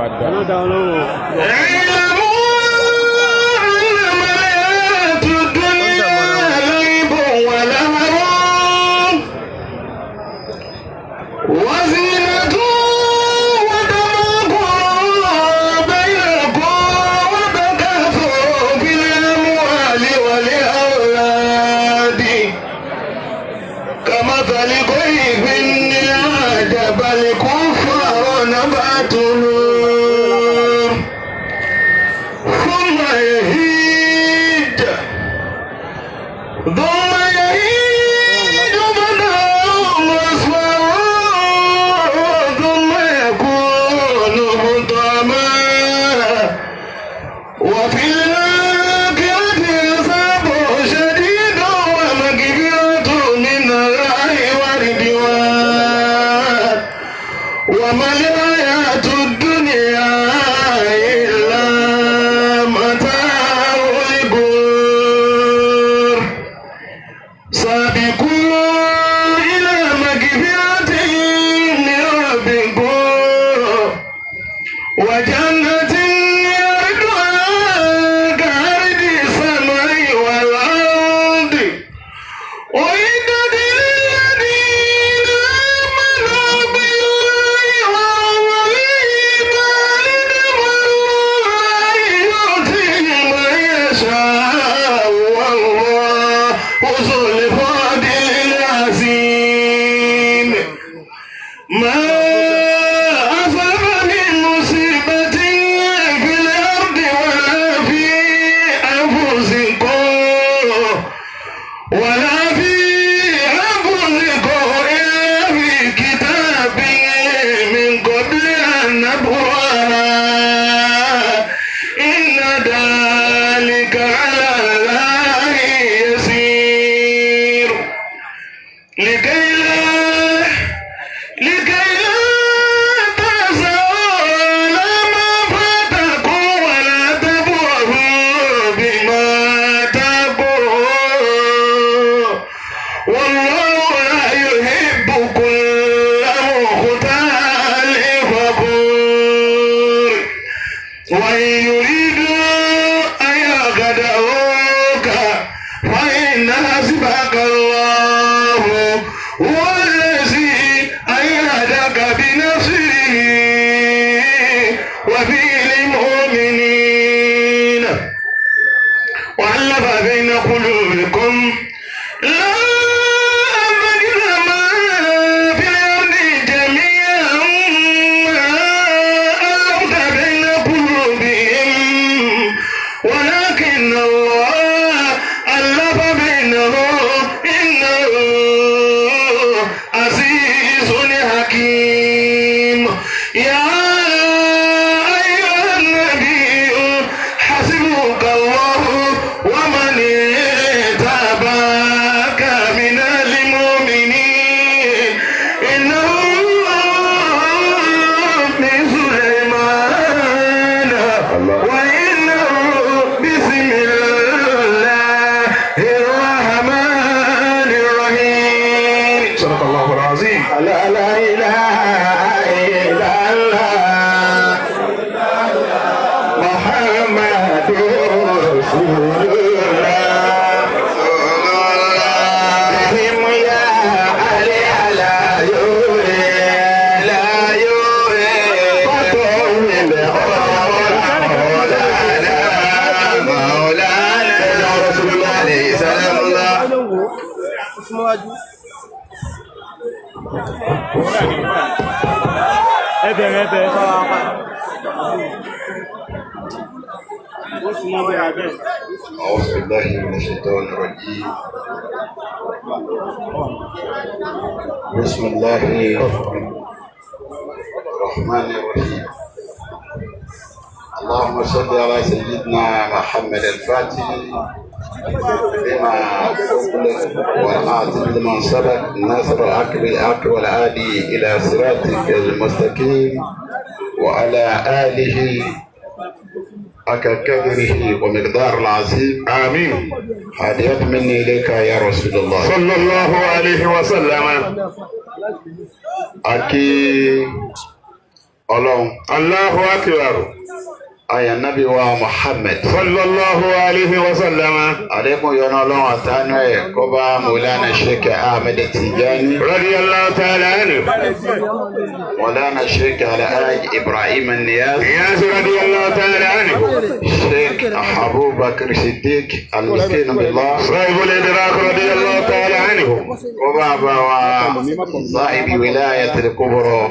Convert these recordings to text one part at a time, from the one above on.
Padà. اعلموا أنما الحياة الدنيا لعب ولهو وزينة وتفاخر بينكم وتكاثر في الأموال والأولاد، كمثل غيث أعجب الكفار نباته ثم يهيج ثم يهيج فتراه مصفرا ثم يكون حطاما، وفي الآخرة عذاب شديد ومغفرة من الله ورضوان، وما الحياة الدنيا إلا متاع الغرور. سابقوا إلى مغفرة من ربكم وجنة عرضها كعرض السماء والأرض أعدت للذين آمنوا بالله ورسله، ذلك فضل الله يؤتيه من يشاء، والله ذو الفضل العظيم. ما أصاب من مصيبة في الأرض ولا في أنفسكم إلا في كتاب من قبل أن نبرأها، إن ذلك على الله يسير. لكي لا تأسوا على ما فاتكم ولا تفرحوا بما آتاكم، والله لا يحب كل مختال فخور. وإن يريدوا أن يخدعوك فإن حسبك الله، هو الذي أيدك بنصره وبالمؤمنين وألف بين قلوبكم، لو أنفقت ما في الأرض جميعا ما ألفت بين قلوبهم، ولكن الله ألف بينهم، إنه عزيز حكيم. يا أيها النبي حسبك الله ومن اتبعك من المؤمنين. إنه من سليمان وإنه بسم الله الرحمن الرحيم. صدق الله العظيم. لا لا إله إلا الله محمد رسول الله. بهم يا علي لا يوري لا يوري فطول مولانا مولانا رسول الله عليه سلام الله. Ẹ bẹ̀rẹ̀, ẹ bẹ̀rẹ̀. Ó sì mọ́ bẹ̀rẹ̀ bẹ́ẹ̀. أعوذ بالله من الشيطان الرجيم. بسم الله الرحمن الرحيم. اللهم صل على سيدنا محمد الفاتح لما أغلق والعاصم لمن سبق، الناصر الحق بالحق، والهادي إلى صراطك المستقيم، وعلى آله حق قدره ومقدار العظيم. آمين. هديت مني إليك يا رسول الله. صلى الله عليه وسلم. A kí Ọlọ́run. Allahu akbar. Àyàn nábì wa Muhammad. Sallallahu alayhi wa sallam. Àlékún yọ́nú Ọlọ́run àtànú ẹ̀ kó bá Mawlana Sheikh Ahmed Tijani. Radiyallahu ta'ala anhu. Mawlana Sheikh Alhaji Ibrahim Niyas. Niyas radiyallahu ta'ala anhu. Sheikh Abubakar Siddiq Al-Miskin Billah. Sahibul Idrak radiyallahu ta'ala anhu. Kó bá bá wa Sahibi Wilayatil Kubra.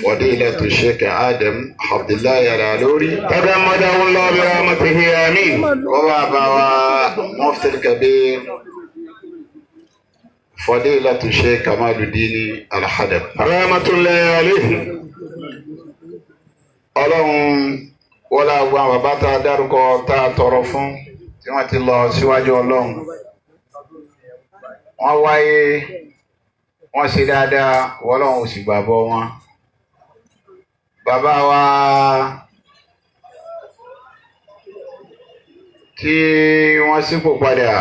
Fadilatu Sheikh Adam Abdullahi Al-Aluri. Tagammadahu Allah bi rahmatihi amin. Kó bá bá wa Mufti Al-Kabir. Fadilatu Sheikh Kamaluddin Al-Hadab. Rahmatullahi alayhi. Ọlọ́run wọlé àwọn bàbá tá a dárúkọ tá a tọrọ fún tí wọ́n ti lọ síwájú Ọlọ́run. Wọ́n wáyé wọ́n ṣe dáadáa wọ́lọ́run ò sì gbàgbọ́ wọn. Bàbá wa tí wọ́n sípò padà,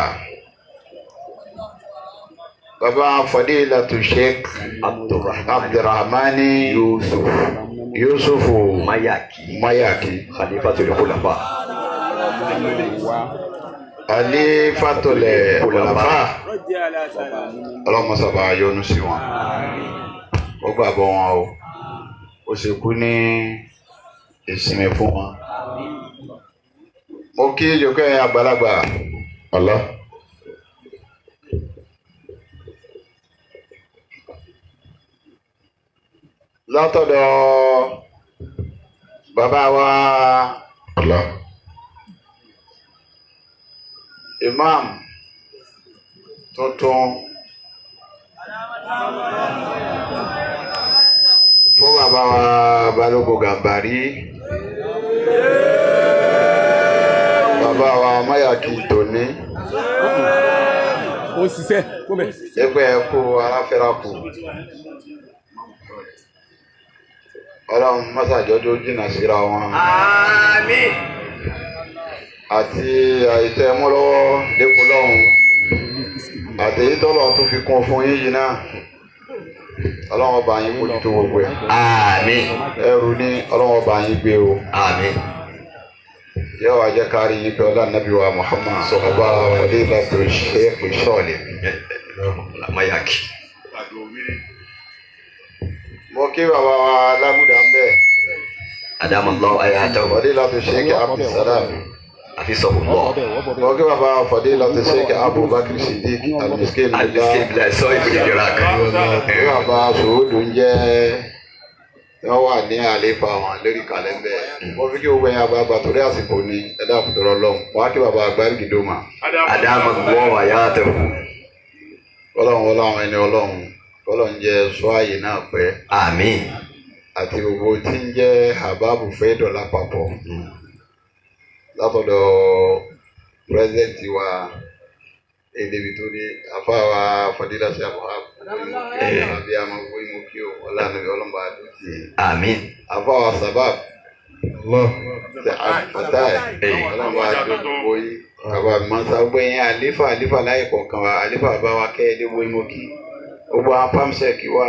bàbá Fadilatu Sheikh Abdulrahmani Yusuf Yusufu Mayaki Mayaki Khalifatul Khulafa. Khalifatul Khulafa. Ọlọ́mọ sábà yọ́nú sí wọn, ó gbàgbọ́ wọn o, ó sì kú ní ìsinmi fún wọn. Mo kí ìjókòó ẹ̀yin àgbàlagbà. Allah. Látọ̀dọ̀ bàbá wa Allah. Imam tuntun fún bàbá wa Balógun Gàmbàrí, bàbá wa Mayaki tòní. Ó ṣiṣẹ́ kó bẹ̀. Ẹgbẹ́ ẹ̀kú aláfẹ́rakù. Ọlọ́run mọ́sàjọ́jọ́ jìnnà síra wọn. Àmín. Àti àìtẹ́ mú lọ́wọ́ dépò lọ́hùn. Àti èyí tọ́lọ̀ tó fi kún fún yín yìí náà. Ọlọ́run ọba yín mójútó gbogbo ẹ̀. Àmín. Ẹrù ní Ọlọ́run ọba yín gbé o. Àmín. Yóò wá jẹ́ kárí yín pé ọlá nàbí wa Muhammad ọba Fadilatu Sheikh Sọ́ọ̀lì. Mayaki. Mo kí bàbá wa Lágùdà ń bẹ̀. Adamallahu ayatahu. Fadilatu Sheikh Abdulsalam. Hafizahullah. Mo kí bàbá wa Fadilatu Sheikh Abubakar Siddiq Al-Miskin Billah. Al-Miskin Billah Sahibul Idrak. Kí bàbá Sòwòdù ń jẹ́ wọ́n wà ní àléfà wọn lórí kàlẹ́ńbẹ̀. Mo fi kí gbogbo ẹ̀yin àgbààgbà torí àsìkò ni ẹ̀dá àfùtọ̀rọ̀ lọ́hùn. Wọ́n á kí bàbá Àgbárígìdómà. Adamallahu ayatahu. Ọlọ́run ọlọ́run ẹni ọlọ́run kọ́lọ́run jẹ́ sọ ààyè náà pẹ́. Àmín. Àti gbogbo tí ń jẹ́ àbábù fẹ́ dọ̀là papọ̀. Látọ̀dọ̀ pírẹ́sẹ̀ntì wa èdèbí tó ní afáwa Fadila sí àbúrò àbí àmọ́ ìmọ̀ kí o ọ̀lànà ọlọ́mọba àdúgbò. Àmín. Afáwa sábàb fatai ọlọ́mọba àdúgbò yìí. Bàbá mọ́sá gbẹ̀yìn àlífà àlífà láyé kọ̀ọ̀kan wa àlífà bá wa kẹ́ ẹ́ débò ìmọ̀ kí. Gbogbo àwọn pamsec wa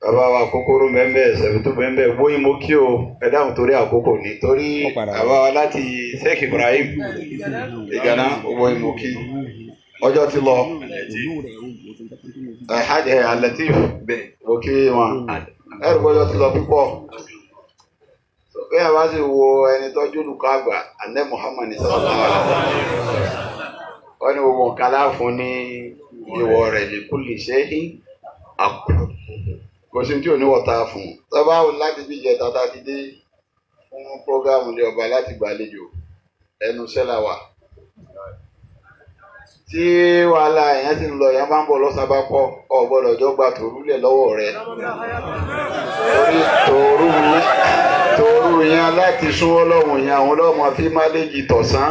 bàbá wa kókóró bẹ́ẹ̀ sẹ̀fútú bẹ́ẹ̀ bóyí mo kí o ẹ dáhùn torí àkókò ní torí bàbá wa láti Sheikh Ibrahim Ìgànná bóyí mo kí ọjọ́ ti lọ Alhaji Alatif mo kí wọn ẹrù ọjọ́ ti lọ púpọ̀ bẹ́ẹ̀ bá sì wo ẹni tọ́jú olùkọ́ àgbà anẹ́ Muhammad sallallahu alaihi wasallam wọ́n ní gbogbo nǹkan láàfún ní ìwọ rẹ̀ ní kulli shay'in kò sí tí ò ní wọ̀ta fún un tọ́ba láti bí ìjẹta tá a ti dé fún prógámù ní ọba láti gbàlejò ẹnu sẹ́là wà tí wàhálà èèyàn sì ń lọ èèyàn bá ń bọ̀ lọ́sàn-án bá pọ̀ ọ̀ gbọ́dọ̀ jọ gba tòrúlẹ̀ lọ́wọ́ rẹ̀ torí tòru yẹn láti sún ọlọ́run yẹn àwọn ọlọ́mọ fi má léjì tọ̀sán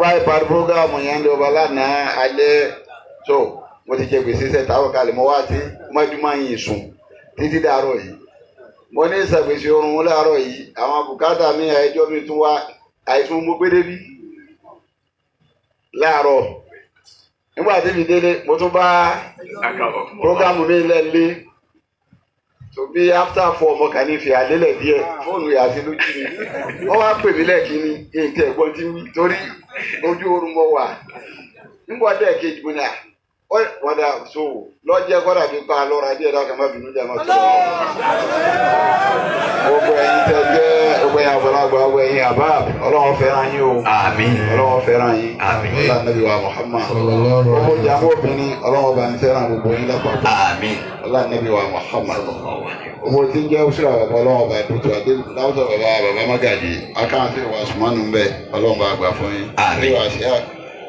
wáyé parí prógámù yẹn ní ọba lánàá alẹ́ tó mo ti jẹ gbèsè sẹ táwọn kalẹ̀ mo wá sí mọ́júmọ́ yìí sùn títí dàárọ̀ yìí mo ní ìsàgbèsè oorun láàárọ̀ yìí àwọn bùkátà mi ẹjọ́ mi tún wá àìsùn mo gbé débí láàárọ̀ nígbà tí mi délé mo tún bá prógámù mi lẹ́lé So bí after 4 mo kàn ní fi àlélẹ̀ díẹ̀ fóònù yà sí lójú mi. Wọ́n wá pè mí lẹ́ẹ̀kínní èyí tí ẹ̀gbọ́n ti wí torí ojú oorun mo wà. Nígbà dẹ́ kejì mo ní à wọ́n dà so lọ́jẹ́ kọ́dà bí pa lọ́ra díẹ̀ dákẹ́ má bínú jẹ́ má tó. Gbogbo ẹ̀yin tẹ́ jẹ́ gbogbo ẹ̀yin àgbàlagbà gbogbo ẹ̀yin àbá Ọlọ́run fẹ́ràn yín o. Àmín. Ọlọ́run fẹ́ràn yín. Àmín. Ọlọ́run Ànábì wa Muhammad. Gbogbo jàmbá obìnrin Ọlọ́run bá ń fẹ́ràn gbogbo yín lápapọ̀. Àmín. Ọlọ́run Ànábì wa Muhammad. Gbogbo tí ń jẹ́ òṣèlú bàbá Ọlọ́run bá dùtù àti láwùjọ bàbá bàbá Mágàjì akáǹtì wa Sùmánù ń bẹ Ọlọ́run bá gbà fún yín. Àmín.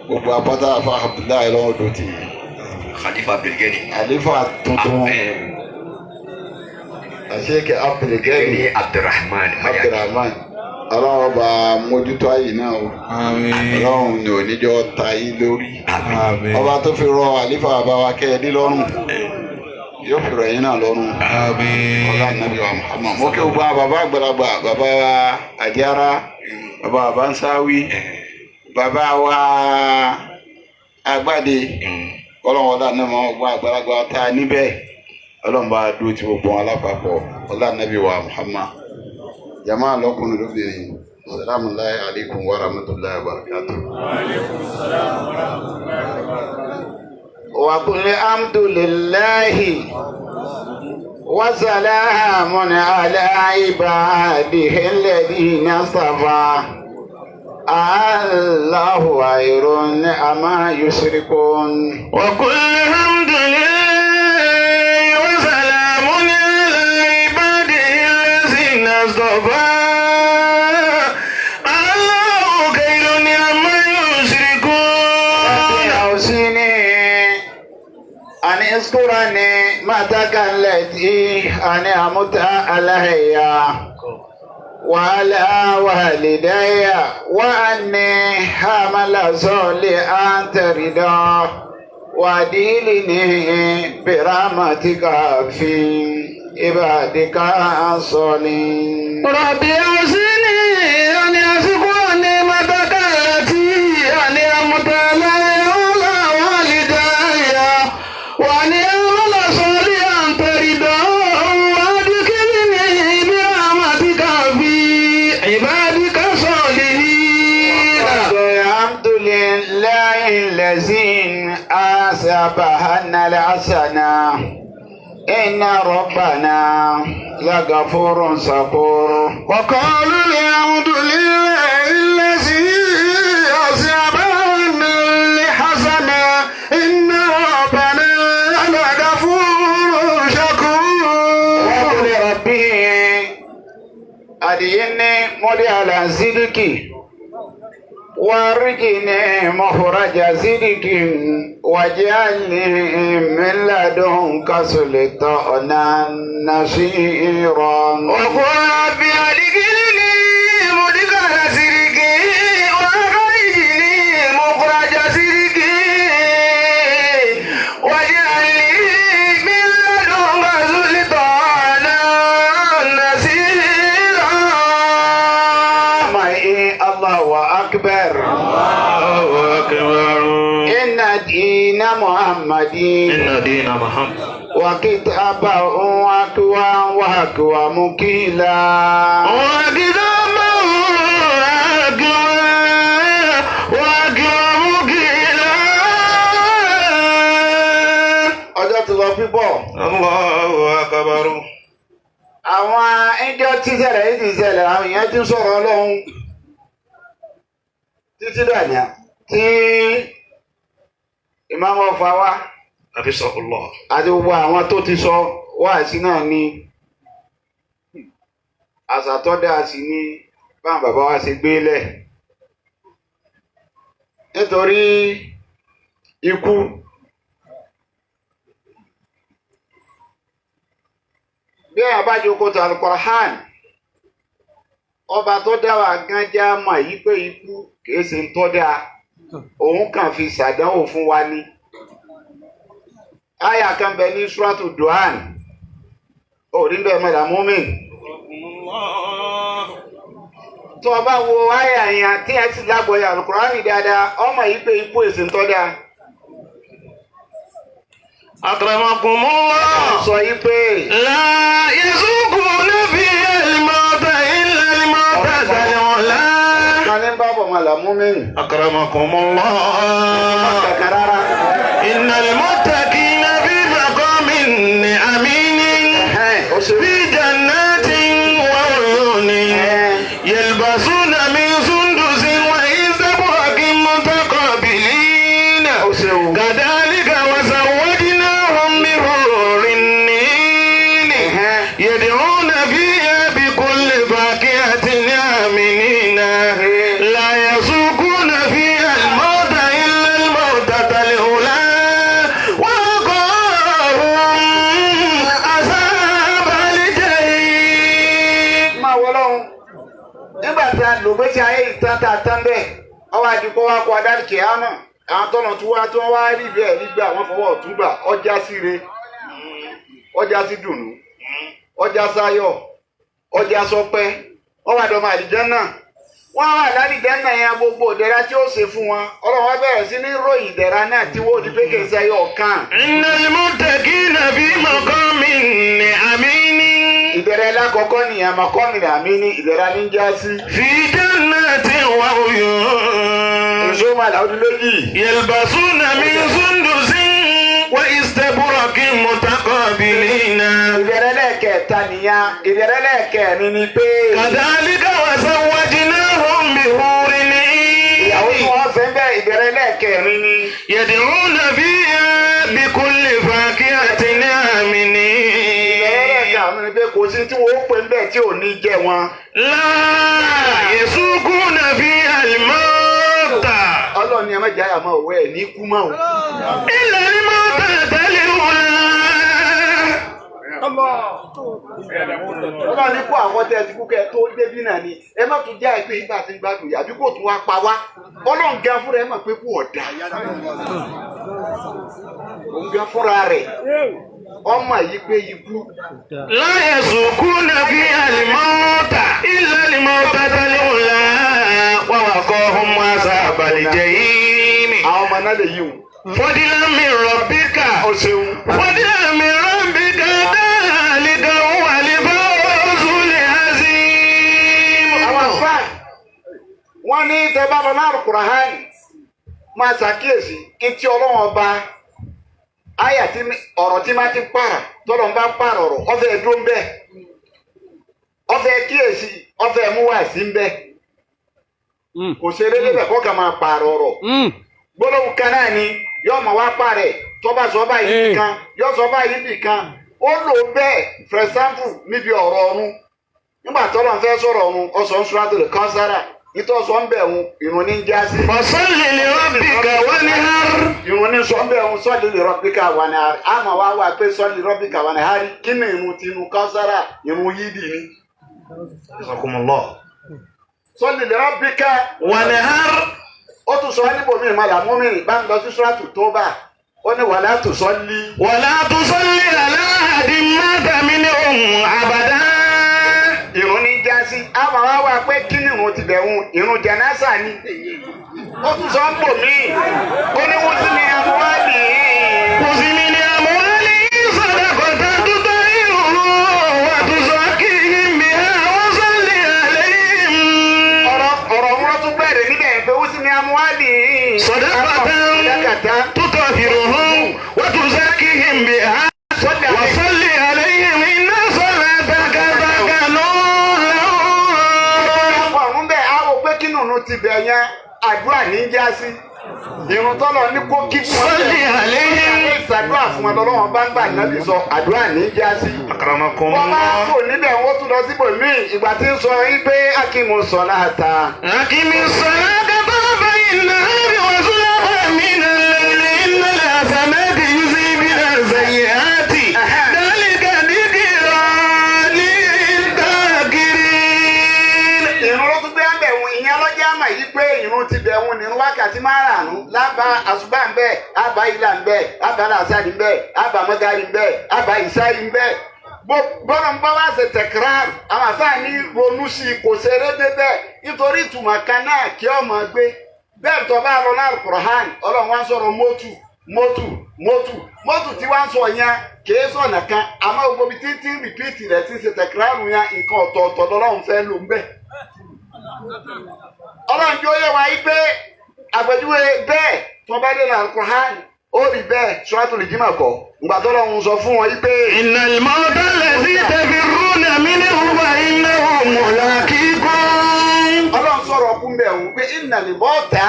Gbogbo apáta afa Abdullahi Ọlọ́run dùtì. Khalifa Abdulgani. Àlífà tuntun Sheikh Abdulgani Gani Abdulrahman. Abdulrahman Ọlọ́run bá mójútó ayé náà o. Ọlọ́run ní oníjọ́ ta yín lórí. Àmín. Ọba tó fi rọ àlífà bàbá wa kẹ́ ẹ dé lọ́rùn yóò fi rọ ẹ̀yin náà lọ́rùn. Ọlá nàbí wa Muhammad. Mo kí gbogbo àwọn bàbá àgbàlagbà bàbá wa Àjàrà bàbá wa Bansáwí bàbá wa Agbáde Ọlọ́run ọlá náà máa gbọ́ àgbàlagbà tá a níbẹ̀. Ọlọ́run bá dúró ti gbogbo wọn lápapọ̀ ọlá nàbí wa Muhammad. Jama lọkùnrin lóbìnrin salamu alaykum wa rahmatulahi wa barakatuh. Wa qul alhamdulillahi wa salamun ala ibadihi alladhina istafa. Allahu khayrun amma yushrikun. Wa qul alhamdulillahi wa salamun ala ibadihi alladhina istafa. Allahu khayrun amma yushrikun. أوصني أن اذكرني نعمتك التي أنعمت علي وعلى والدي وأني أعمل صالحا ترضاه وأدخلني برحمتك في عبادك الصالحين. رب أوزعني أن أذكر نعمتك التي أنعمت علي وعلى والدي وأن أعمل صالحا ترضاه وأدخلني برحمتك في عبادك الصالحين. الحمد لله الذي أصابنا الحسنة إن ربنا لغفور شكور. وقالوا الحمد لله الذي أصابنا الحسنة إن ربنا لغفور شكور. وقل ربي أديني مدخل صدق وارجني مخرج صدق واجعلني من لدنك سلطانا نصيرا. وقل رب أدخلني مدخل صدق وأخرجني مخرج صدق واجعلني من لدنك سلطانا نصيرا. الله أكبر. الله أكبر. إن دين محمد إن دين محمد وكتابه أقوى وأقوى مقيلا. وكتابه أقوى وأقوى مقيلا. Ọjọ́ ti lọ pípọ̀. الله أكبر. Àwọn ẹjọ́ tí ṣẹlẹ̀ yìí ti ṣẹlẹ̀ àwọn èèyàn ti ń sọ̀rọ̀ Ọlọ́run títí dàní tí ìmáàmù Ọ̀fà wá حفظه الله. àti gbogbo àwọn tó ti sọ wáàsí náà ni àṣà tó dáa sí ni báwọn bàbá wa ṣe gbé lẹ̀ nítorí ikú bí èèyàn bá jókòó tó Al-Qur'an ọba tó dá wa gan já mọ̀ yí pé ikú kìí ṣe ń tọ́ dáa òun kàn fi ṣàdánwò fún wa ni. Aya kan bẹ ní Suratu Duhan orí bẹ́ẹ̀ mẹ́ta múmin. Tó o bá wo aya yẹn tí ẹ sì lágbọ̀ọ́yà Al-Qur'ani dáadáa ọmọ yìí pé ikú èsì ń tọ́ dáa. أكرمكم الله Sọ yí pé لا يذوقون فيها الموت إلا الموتة الأولى kan ní bá bọ̀ máa là mú mi. أكرمكم الله Kàkà rárá. إن المتقين في مقام أمين Ẹ̀hẹ́n, ó ṣe في جنات وعيون يلبسون من سندس وإستبرق متقابلين ó ṣeun. كذلك وزوجناهم بحور عين يدعون فيها بكل فاكهة آمنين لا يذوقون فيها الموت إلا الموتة الأولى ووقاهم عذاب الجحيم. Máa wọ lọ́hùn. Nígbà tí a lò gbèsè ayé ìtàn tá a tán bẹ́ẹ̀, ọwọ́ àdìpọ̀ wa kó adárí kìámà. Àwọn tọ́nà tí wá tí wọ́n wá rí bẹ́ẹ̀ rí gbà wọ́n fọwọ́ ọ̀tún gbà ọjà síre, ọjà sí dùnú, ọjà sáyọ̀, ọjà sọpẹ́, wọ́n wà dọ̀mọ àlìjánnà. Wọ́n wà lálìjánnà yẹn gbogbo ìdẹ̀ra tí ó ṣe fún wọn. Ọlọ́run wá bẹ̀rẹ̀ sí ní ròyìn ìdẹ̀ra náà tí wọ́n di pé kì í ṣe ayọ̀ kan. إن المتقين في مقام أمين Ìdẹ̀ra lákọ̀ọ́kọ́ nìyẹn mọ̀kọ́mì àmì ní ìdẹ̀ra ní já sí. في جنات وعيون Èso máa làwọn méjì. يلبسون من سندس واستبرق متقابلين Ìbẹ̀rẹ̀ lẹ́ẹ̀kẹta nìyẹn. Ìbẹ̀rẹ̀ lẹ́ẹ̀kẹrin ni pé كذلك وزوجناهم بحور ìyàwó tí عين wọ́n fẹ́ bẹ́ẹ̀ ìbẹ̀rẹ̀ lẹ́ẹ̀kẹrin ni. يدعون فيها بكل فاكهة Ìbẹ̀rẹ̀ آمنين lẹ́ẹ̀karùn-ún ni pé kò sí tí wọ́n ó pè ń bẹ̀ tí ò ní jẹ́ wọn. لا يسوقون فيها الموت Ọlọ́run ni ẹ má jẹ́ àyà máa wẹ̀ ẹ̀ ní kú mọ́ o. إلا الموتة الأولى Ọlọ́run ní kó àwọn tẹ́ ẹ ti kú kẹ́ ẹ tó débí náà ni ẹ má tún jẹ́ àìpé ìgbà tí ń gbádùn yìí àbí kò tún wá pa wá. Ọlọ́run gan fúnra ẹ mọ̀ pé kú ọ̀dà. Òun gan fúnra rẹ̀ ọmọ yìí pé ikú. لا يسوقون فيها الموت إلا الموتة الأولى ووقاهم عذاب الجحيم Àwọn ọmọ náà lè yí o. فضلا من ربك Ó ṣeun. فضلا من ربك ذلك هو الفوز العظيم Àwọn àfáà wọ́n ní tẹ́ bá lọ náà Kùránì máa ṣàkíyèsí etí Ọlọ́run ọba àyà tí ọ̀rọ̀ tí máa ti pààrà tọ́lọ̀ ń bá pààrà ọ̀rọ̀ ọ̀fẹ́ dúró ń bẹ́ẹ̀ ọ̀fẹ́ kíyèsí ọ̀fẹ́ mú wá sí ń bẹ́ẹ̀ kò ṣe eré débẹ̀ kó kà máa pààrọ̀ ọ̀rọ̀ gbólóhùn kan náà ni yóò máa wá pààrẹ̀ tọ́ba sọ báyìí bì kan yóò sọ báyìí bì kan ó lò bẹ́ẹ̀ for example níbi ọ̀rọ̀ ọ̀run nígbà tọ́lọ̀ ń fẹ́ sọ̀rọ̀ ọ̀run ọ̀sán Suratul Kausara nítòsọ ń bẹ̀ ń ìrun ní já sí. فصل لربك وانحر Ìrun ní sọ ń bẹ̀ ń sọ́ọ̀lì lè rọ́bíkà wà ní àárí àmọ́ wá wà pé sọ́ọ̀lì rọ́bíkà wà ní àárí kí ni ìrun tinú Kausara ìrun yídì ni. جزاكم الله Sọ́ọ̀lì lè rọ́bíkà وانحر ó tún sọ níbo mi ìmọ̀lá mú mi bá ń lọ sí Suratu Tóbà ó ní wàlá tó sọ́ọ̀lì. ولا تصلي على أحد مات منهم أبدا Ìrun ní já sí àmọ́ wá wà pé kí ni ìrun ti bẹ̀ ń ìrun jánásà ni. Ó tún sọ ń bò mí ó ní wọ́n sì ní amúhálì. خذ من أموالهم صدقة تطهرهم وتزكيهم بها وصل عليهم Ọ̀rọ̀ ọ̀rọ̀ wọn tún bẹ̀rẹ̀ níbẹ̀ pé ó sì ní amúhálì. صدقة Sọ́dọ̀kàtà. تطهرهم وتزكيهم بها Sọ́dà وصل عليهم إن صلاتك سكن لهم ọ̀run bẹ́ẹ̀ á wò pé kí nùnú ti bẹ̀ yẹn àdúrà ní já sí. Ìrun tọ́lọ̀ ní kó kí fún wọn. صل عليهم Ìṣàdúrà fún wọn lọ́wọ́ bá ń gbà nábì sọ àdúrà ní já sí. أكرمكم Wọ́n máa الله kò níbẹ̀ wọ́n tún lọ síbòmíì ìgbà tí ń sọ yín pé Akíìmù sọ láta. أقم الصلاة طرفي النهار وزلفا من الليل إن الحسنات يذهبن السيئات ذلك ذكرى للذاكرين. Ìrun ló tún gbé àbẹ̀wò ìyẹn lọ́jọ́ àmà yìí pé ìrun ti bẹ̀wò nínú wákàtí márààrún lába àṣùbà ń bẹ̀ àbá ìlà ń bẹ̀ àbá làṣàdì ń bẹ̀ àbá mọ́gàrí ń bẹ̀ àbá ìsáyì ń bẹ̀. Bọ́lá ń bá wá ṣe tẹ̀kírár àwọn àfáà ní ronú sí i kò ṣeré débẹ̀ nítorí ìtumọ̀ kan náà kí ọmọ gbé bẹ́ẹ̀ tó bá lọ náà Kùránì Ọlọ́run wá ń sọ̀rọ̀ mọ́tù Mọ́tù mọ́tù mọ́tù tí wàá ń sọ yẹn kìí sọ̀nà kan, àmọ́ gbogbo ibi tí tí ń rìpíìtì rẹ̀ tí ń ṣe tẹ̀kíráàrù yẹn, nǹkan ọ̀tọ̀ọ̀tọ̀ lọ́lọ́run fẹ́ lò ń bẹ̀. Ọlọ́run jẹ́ ó yé wa yí pé àpèjúwe bẹ́ẹ̀ tó bá dé náà Al-Qur'an, ó rí bẹ́ẹ̀ Suratul Jumu'ah kọ́ ìgbà tó lọ́run sọ fún wọn yí pé. إن الموت الذي تفرون منه فإنه ملاقيكم. Ọlọ́run sọ̀rọ̀ kún bẹ́ẹ̀ wò pé innal mauta.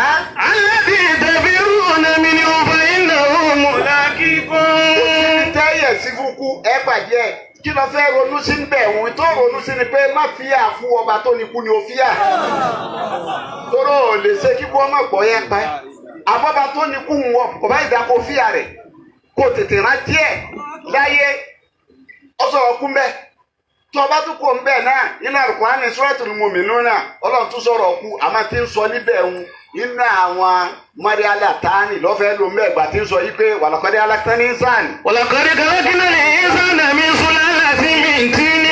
الذي تفرون منه فإنه ملاقيكم. Tẹ́yẹ̀ sí fún kú ẹ pàdé ẹ̀, kí lọ fẹ́ ronú sí ń bẹ̀ wọ́n tó ronú sí ni pé má fíyà fún ọba tó ní kú ni ó fíyà tóró ò lè ṣe kíkú ọmọ pọ̀ yẹn pa ẹ́, àbọ̀bá tó ní kú ń wọ kò bá ìdá kó fíyà rẹ̀ kó tètè rántí ẹ̀ láyé. Ọ sọ̀rọ̀ kú mbẹ́ tó ọba tó kó mbẹ́ náà nínú Al-Qur'ani Suratul Mu'minun náà, Ọlọ́run tún sọ̀rọ̀ kú, àmọ́ tí ń sọ níbẹ̀ ń nínú àwọn mọ́ríálà tání lọ́fẹ̀ẹ́ ló ń bẹ́ẹ̀ gbà tí ń sọ yí pé walaqad khalaqnal insana. ولقد خلقنا الإنسان من سلالة من طين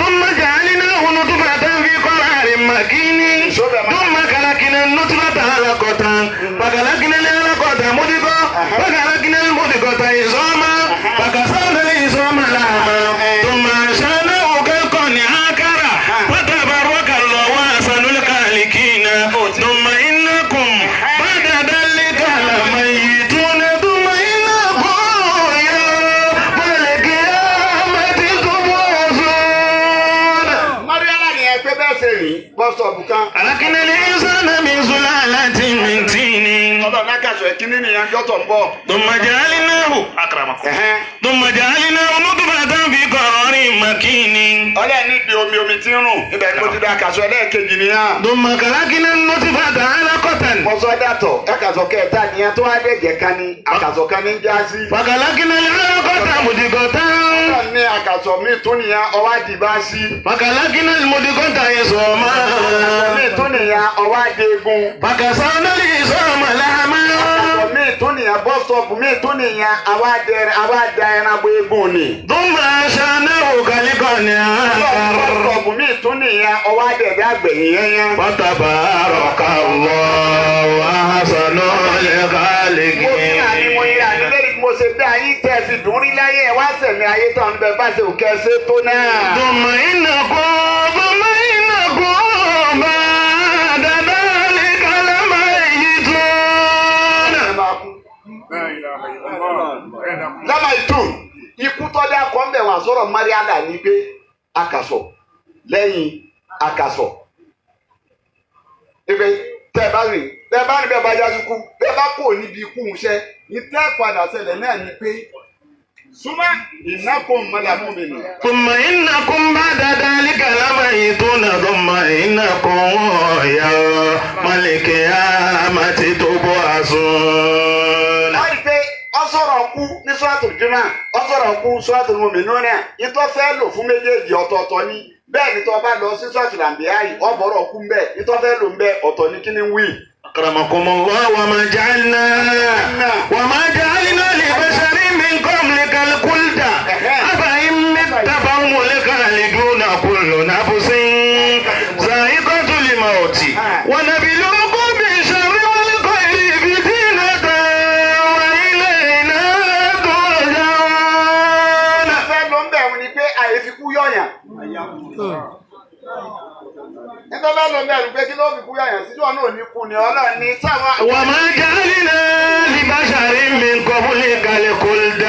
ثم جعلناه نطفة في قرار مكين ثم خلقنا النطفة علقة فخلقنا العلقة مضغة فخلقنا المضغة عظاما فكسونا العظام لحما ثم أنشأناه خلقا آخر فتبارك الله أحسن الخالقين. ثم إنكم بعد ذلك لميتون ثم إنكم يوم القيامة تبعثون. Mọ́ríálà ni ẹ pé bẹ́ẹ̀ ṣe rìn bọ́sọ̀bù kan. خلقنا الإنسان من سلالة من طين. Ọlọ́run lákàtọ̀ ẹ̀kíní nìyẹn jọ́tọ̀ ń bọ̀. ثم جعلناه أكرمكم Ẹ̀hẹ́n. ثم جعلناه نطفة في قرار مكين. Ọlọ́run níbi omi omi tí ń rùn ibẹ̀ ni mo ti dá àkàsọ̀ ẹlẹ́ẹ̀kejì nìyẹn. ثم خلقنا النطفة علقة. Mọ̀sọ́ dàtọ̀ àkàsọ̀ kẹta nìyẹn tó wá dẹ̀jẹ̀ kan ní àkàsọ̀ kan ní jásí. فخلقنا العلقة مضغة. Ọlọ́run ní àkàsọ̀ mi tún nìyẹn ọwá dìbá sí. فخلقنا المضغة عظاما. Àkàsọ̀ mi tún nìyẹn ọwá dé egun. فكسونا العظام لحما. Àkàsọ̀ mi tún nìyẹn bọ́sọ̀pù mi tún nìyẹn àwa dẹ ẹran bo egun ni. ثم أنشأناه خلقا آخر. Bọ́sọ̀pù mi tún nìyẹn ọwá dẹ̀dẹ̀ àgbẹ̀yìn yẹn yẹn. فتبارك الله أحسن Mo ní àní mo yẹ àní الخالقين. lórí bí mo ṣe dá yín tẹ́ ẹ fi dùn rí láyé ẹ wá sẹ̀mí ayé tán níbẹ̀ bá ṣe òkè ṣe tó náà. ثم إنكم بعد ذلك لميتون. Ẹ máa kú. Lámà ìtù ikú tọ́lé akọ́ńbẹ̀ wọn àsọ̀rọ̀ Mariala ní pé akasọ̀ lẹ́yìn akasọ̀. Ibi tẹ́ ẹ bá rìn tẹ́ ẹ bá rìn bẹ́ẹ̀ bá yájú kú bẹ́ẹ̀ bá kú níbi ikú iṣẹ́ ìtẹ́ padà ṣẹlẹ̀ náà ni pé súnmọ́ ìnákò mọ́làmú mi nù. ثم إنكم بعد ذلك لميتون ثم إنكم يوم القيامة تبعثون. Wọ́n rí i pé ọ sọ̀rọ̀ kú ní Suratul Jumu'ah, ọ sọ̀rọ̀ kú Suratul Mu'minun náà, ìtọ́ fẹ́ lò fún méjèèjì ọ̀tọ̀ọ̀tọ̀ ni. Bẹ́ẹ̀ ni tó bá lọ sí Suratul Anbiya yìí, ọ bọ̀rọ̀ kú mbẹ́, ìtọ́ fẹ́ lò mbẹ́ ọ̀tọ̀ ni kí ni ń wí. أكرمكم الله وما جعلنا لبشر من قبلك الخلد أفإن مت فهم الخالدون. كل نفس ذائقة الموت ونبلوكم بالشر والخير فتنة وإلينا ترجعون. Fẹ́ ló ń bẹ̀ wọ́n ni pé àyè fi kú yọ̀yàn. Nítorí bá ló ń bẹ̀rù pé kí ló fi kú yọ̀yàn síjú ọ̀nà òní kú ni Ọlọ́run ní sáwọn. وما جعلنا لبشر من قبلك الخلد.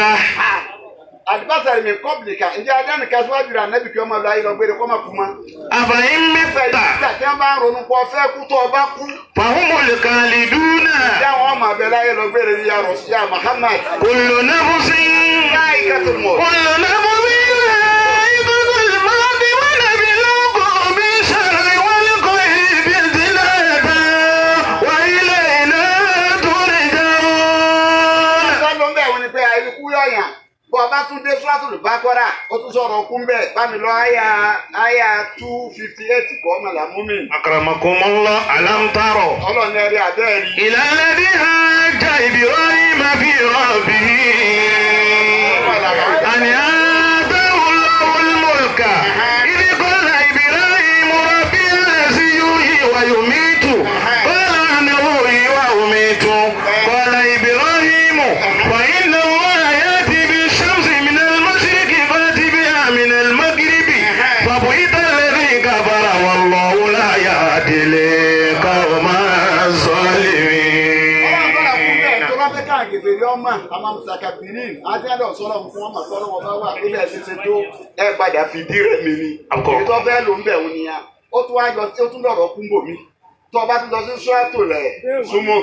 Àdìbàsàrì mi kọ́bìlìkà ǹjẹ́ adánìkà síwájú rẹ̀ ànábì kí ọmọ lọ ayé lọ gbére kọ́ máa kú mọ́. أفإن مت Nígbà tí wọ́n bá ń ronú pọ̀ fẹ́ kú tó ọba kú. فهم الخالدون. Ìyá àwọn ọmọ abẹ láyé lọ gbére ní yàrá ya Muhammad. كل نفس Láì kẹtù mọ̀. كل نفس ذائقة الموت ونبلوكم بالشر والخير فتنة وإلينا ترجعون. Ìjọba ló ń bẹ̀ wọ́n ni pé àìkú yọ̀yàn. Bọ́ ọba tún dé Suratul Baqara, ó tún sọ̀rọ̀ kú ń bẹ̀. Bá mi lọ àyà àyà 258 kọ́ ọmọ làmú mi. أكرمكم الله ألم تروا Ọlọ́run ẹ̀rí abẹ́ rí. إلى الذي حاج إبراهيم في ربه أن آتاه الله الملك إذ قال إبراهيم ربي الذي يحيي ويميت قال أنا أحيي وأميت قال إبراهيم kèfèrí ọmọ àwọn mùsàkàbìrín àti àdó sọ̀rọ̀ fún ọmọ sọ̀rọ̀ wọn bá wà níbẹ̀ ṣe ṣe tó ẹ padà fìdí rẹ̀ mi ni. Èyí tó fẹ́ ló ń bẹ̀ òun nìyà. Ó tún wá lọ sí ó tún lọ̀rọ̀ kún bò mí. Tó o bá tún lọ sí sọ́ọ̀tò rẹ̀ súnmọ́.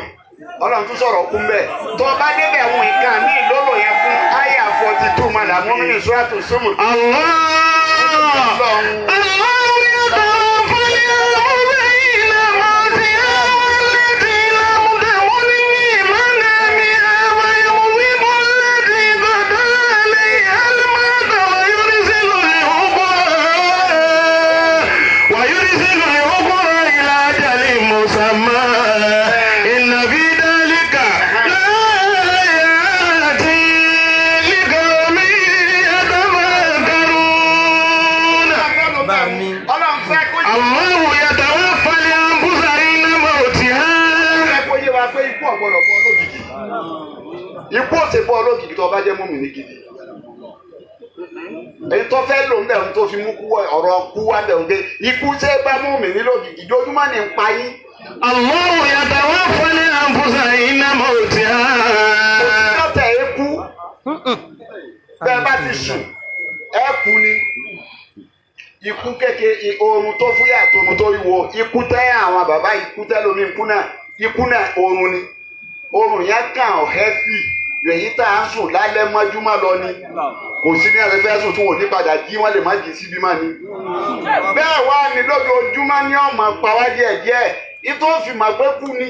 Ọlọ́run tún sọ̀rọ̀ kún bẹ́ẹ̀. Tó o bá débẹ̀ òun nǹkan ní ìlólò yẹn fún àyà 42 mọ̀lá mọ́ nínú sọ́ọ̀tò súnmọ́. الله الله يتوفى الأنفس موتها والتي لم تمت في منامها ويغلب التي قضى عليها الموت ويرسل الأخرى إلى أجل مسمى إن في ذلك لآيات لقوم يتفكرون. Ọlọ́run fẹ́ kó الله يتوفى الأنفس حين موتها. fẹ́ kó yé wa pé ikú ọ̀gbọ́dọ̀ bọ́ lójijì. Ikú ò ṣe bọ́ lójijì tó bá jẹ́ mùmínì gidi. Èyí tó fẹ́ lò ń bẹ̀ ń tó fi mú kú ọ̀rọ̀ kú wá bẹ̀ ń gbé. Ikú ṣe bá mùmínì lójijì lójúmọ́ ní ń pa yín. الله يتوفى الأنفس حين موتها. Lọ́tẹ̀ ẹ kú. Bẹ́ẹ̀ bá ti sùn, ẹ kú ni. Ikú kéke oorun tó fúyà tó oorun tó wíwo. Ikú tẹ́ àwọn bàbá ikú tẹ́ lómi ikú náà. Ikú náà oorun ni. Oorun yẹn kàn ọ́ hẹ́fì. Èyí tá à ń sùn lálẹ́ mọ́júmọ́ lọ ni. Kò sí bí wọ́n ṣe fẹ́ sùn tí wọ́n ò ní padà jí wọ́n lè má jí síbí má ni. Bẹ́ẹ̀ wá ní lójoojúmọ́ ní ọmọ pa wá díẹ̀ díẹ̀. Ìtò fi mọ̀ pé kú ni.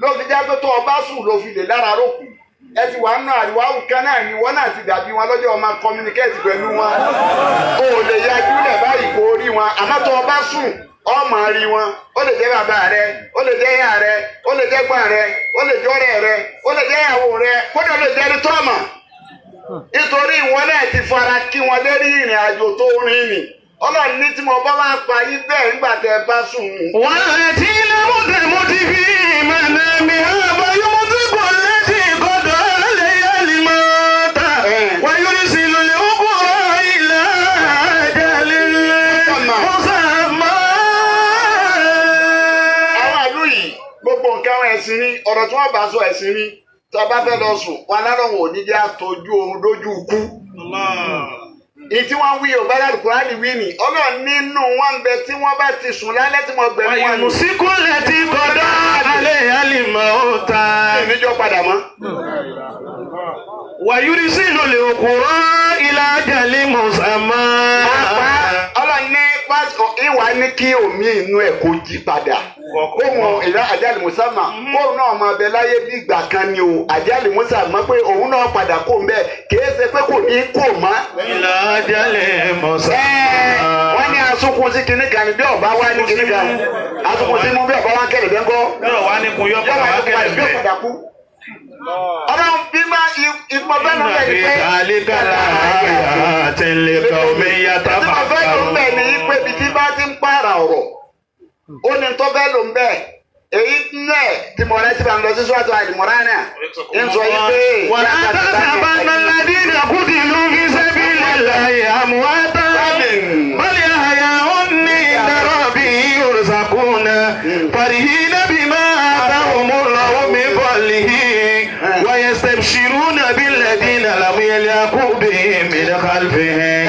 Ló fi jẹ́ pé tó o bá sùn ló fi lè lára rókù. Ẹ ti wà nínú àríwá òkan náà ni wọ́n náà ti dàbí wọn lọ́jọ́ ọmọ communicate pẹ̀lú wọn. O ò lè yajú lẹ̀ báyìí kó rí wọn. Àmọ́ tó o bá sùn, ọ máa rí wọn. Ó lè jẹ́ bàbá rẹ, ó lè jẹ́ ìyá rẹ, ó lè jẹ́ gbọ́n rẹ, ó lè jẹ́ ọ̀rẹ́ rẹ, ó lè jẹ́ ìyàwó rẹ, kódà ó lè jẹ́ ẹni tó mọ̀. Nítorí ìwọ náà ti fara kí wọn lérí ìrìn àjò tó rìn nì. Ọlọ́run ní tí mo bá wá pa yín bẹ́ẹ̀ nígbà tẹ́ ẹ bá sùn. والتي لم تمت في منامها فيمسك التي قضى عليها الموت ويرسل الأخرى إلى أجل مسمى. Àwọn àlú yìí gbogbo nǹkan wọn ẹ̀sìn ni ọ̀rọ̀ tí wọ́n bá sọ ẹ̀sìn ni tí a bá fẹ́ lọ sùn wọn alárọ̀wọ̀n ò ní jẹ́ àtọ́jú oorun dójú ikú. Ìyí tí wọ́n wí ò bá Al-Kùránì wí ni Ọlọ́run nínú wọn bẹ tí wọ́n bá ti sùn lálẹ́ tí wọ́n gbẹ̀mí wọn ni. ويمسك التي قضى عليها الموت Ìníjọ́ padà mọ́. ويرسل الأخرى إلى أجل مسمى. Ọlọ́run ní ìwà ní kí omi inú ẹ̀ kó jí padà. Kóhun ìlà àjálì Mùsàmà kóhun náà máa bẹ láyé bí ìgbà kan ni o àjálì Mùsàmà pé òun náà padà kó ń bẹ kìí ṣe pé kò ní kó mọ́. إلى أجل مسمى. Wọ́n ní asunkun sí kinní kan ni bí ọba wá ní kinní kan asunkun sí mú bí ọba wá kẹlẹ̀ bẹ́ẹ̀ kọ́ Yóò wá ní kun yóò padà wá kẹlẹ̀ yóò bẹ́ẹ̀. padà kú. Ọlọ́run bí máa ìpọ̀ bẹ́ẹ̀ ló bẹ̀ ni pé ذلك لآيات لقوم tí mo fẹ́ ló ń bẹ̀ ni يتفكرون. pé ibi tí bá ti ń pààrà ọ̀rọ̀ ó ní tó fẹ́ ló ń bẹ̀ èyí náà tí mo rẹ́ tí bá ń lọ sí sọ́ọ̀tù àlùmọ́ránà ń sọ yìí pé ولا تحسبن الذين قتلوا في سبيل الله أمواتا بل أحياء عند ربهم يرزقون فرحين بما آتاهم الله من فضله ويستبشرون بالذين لم يلحقوا بهم من خلفهم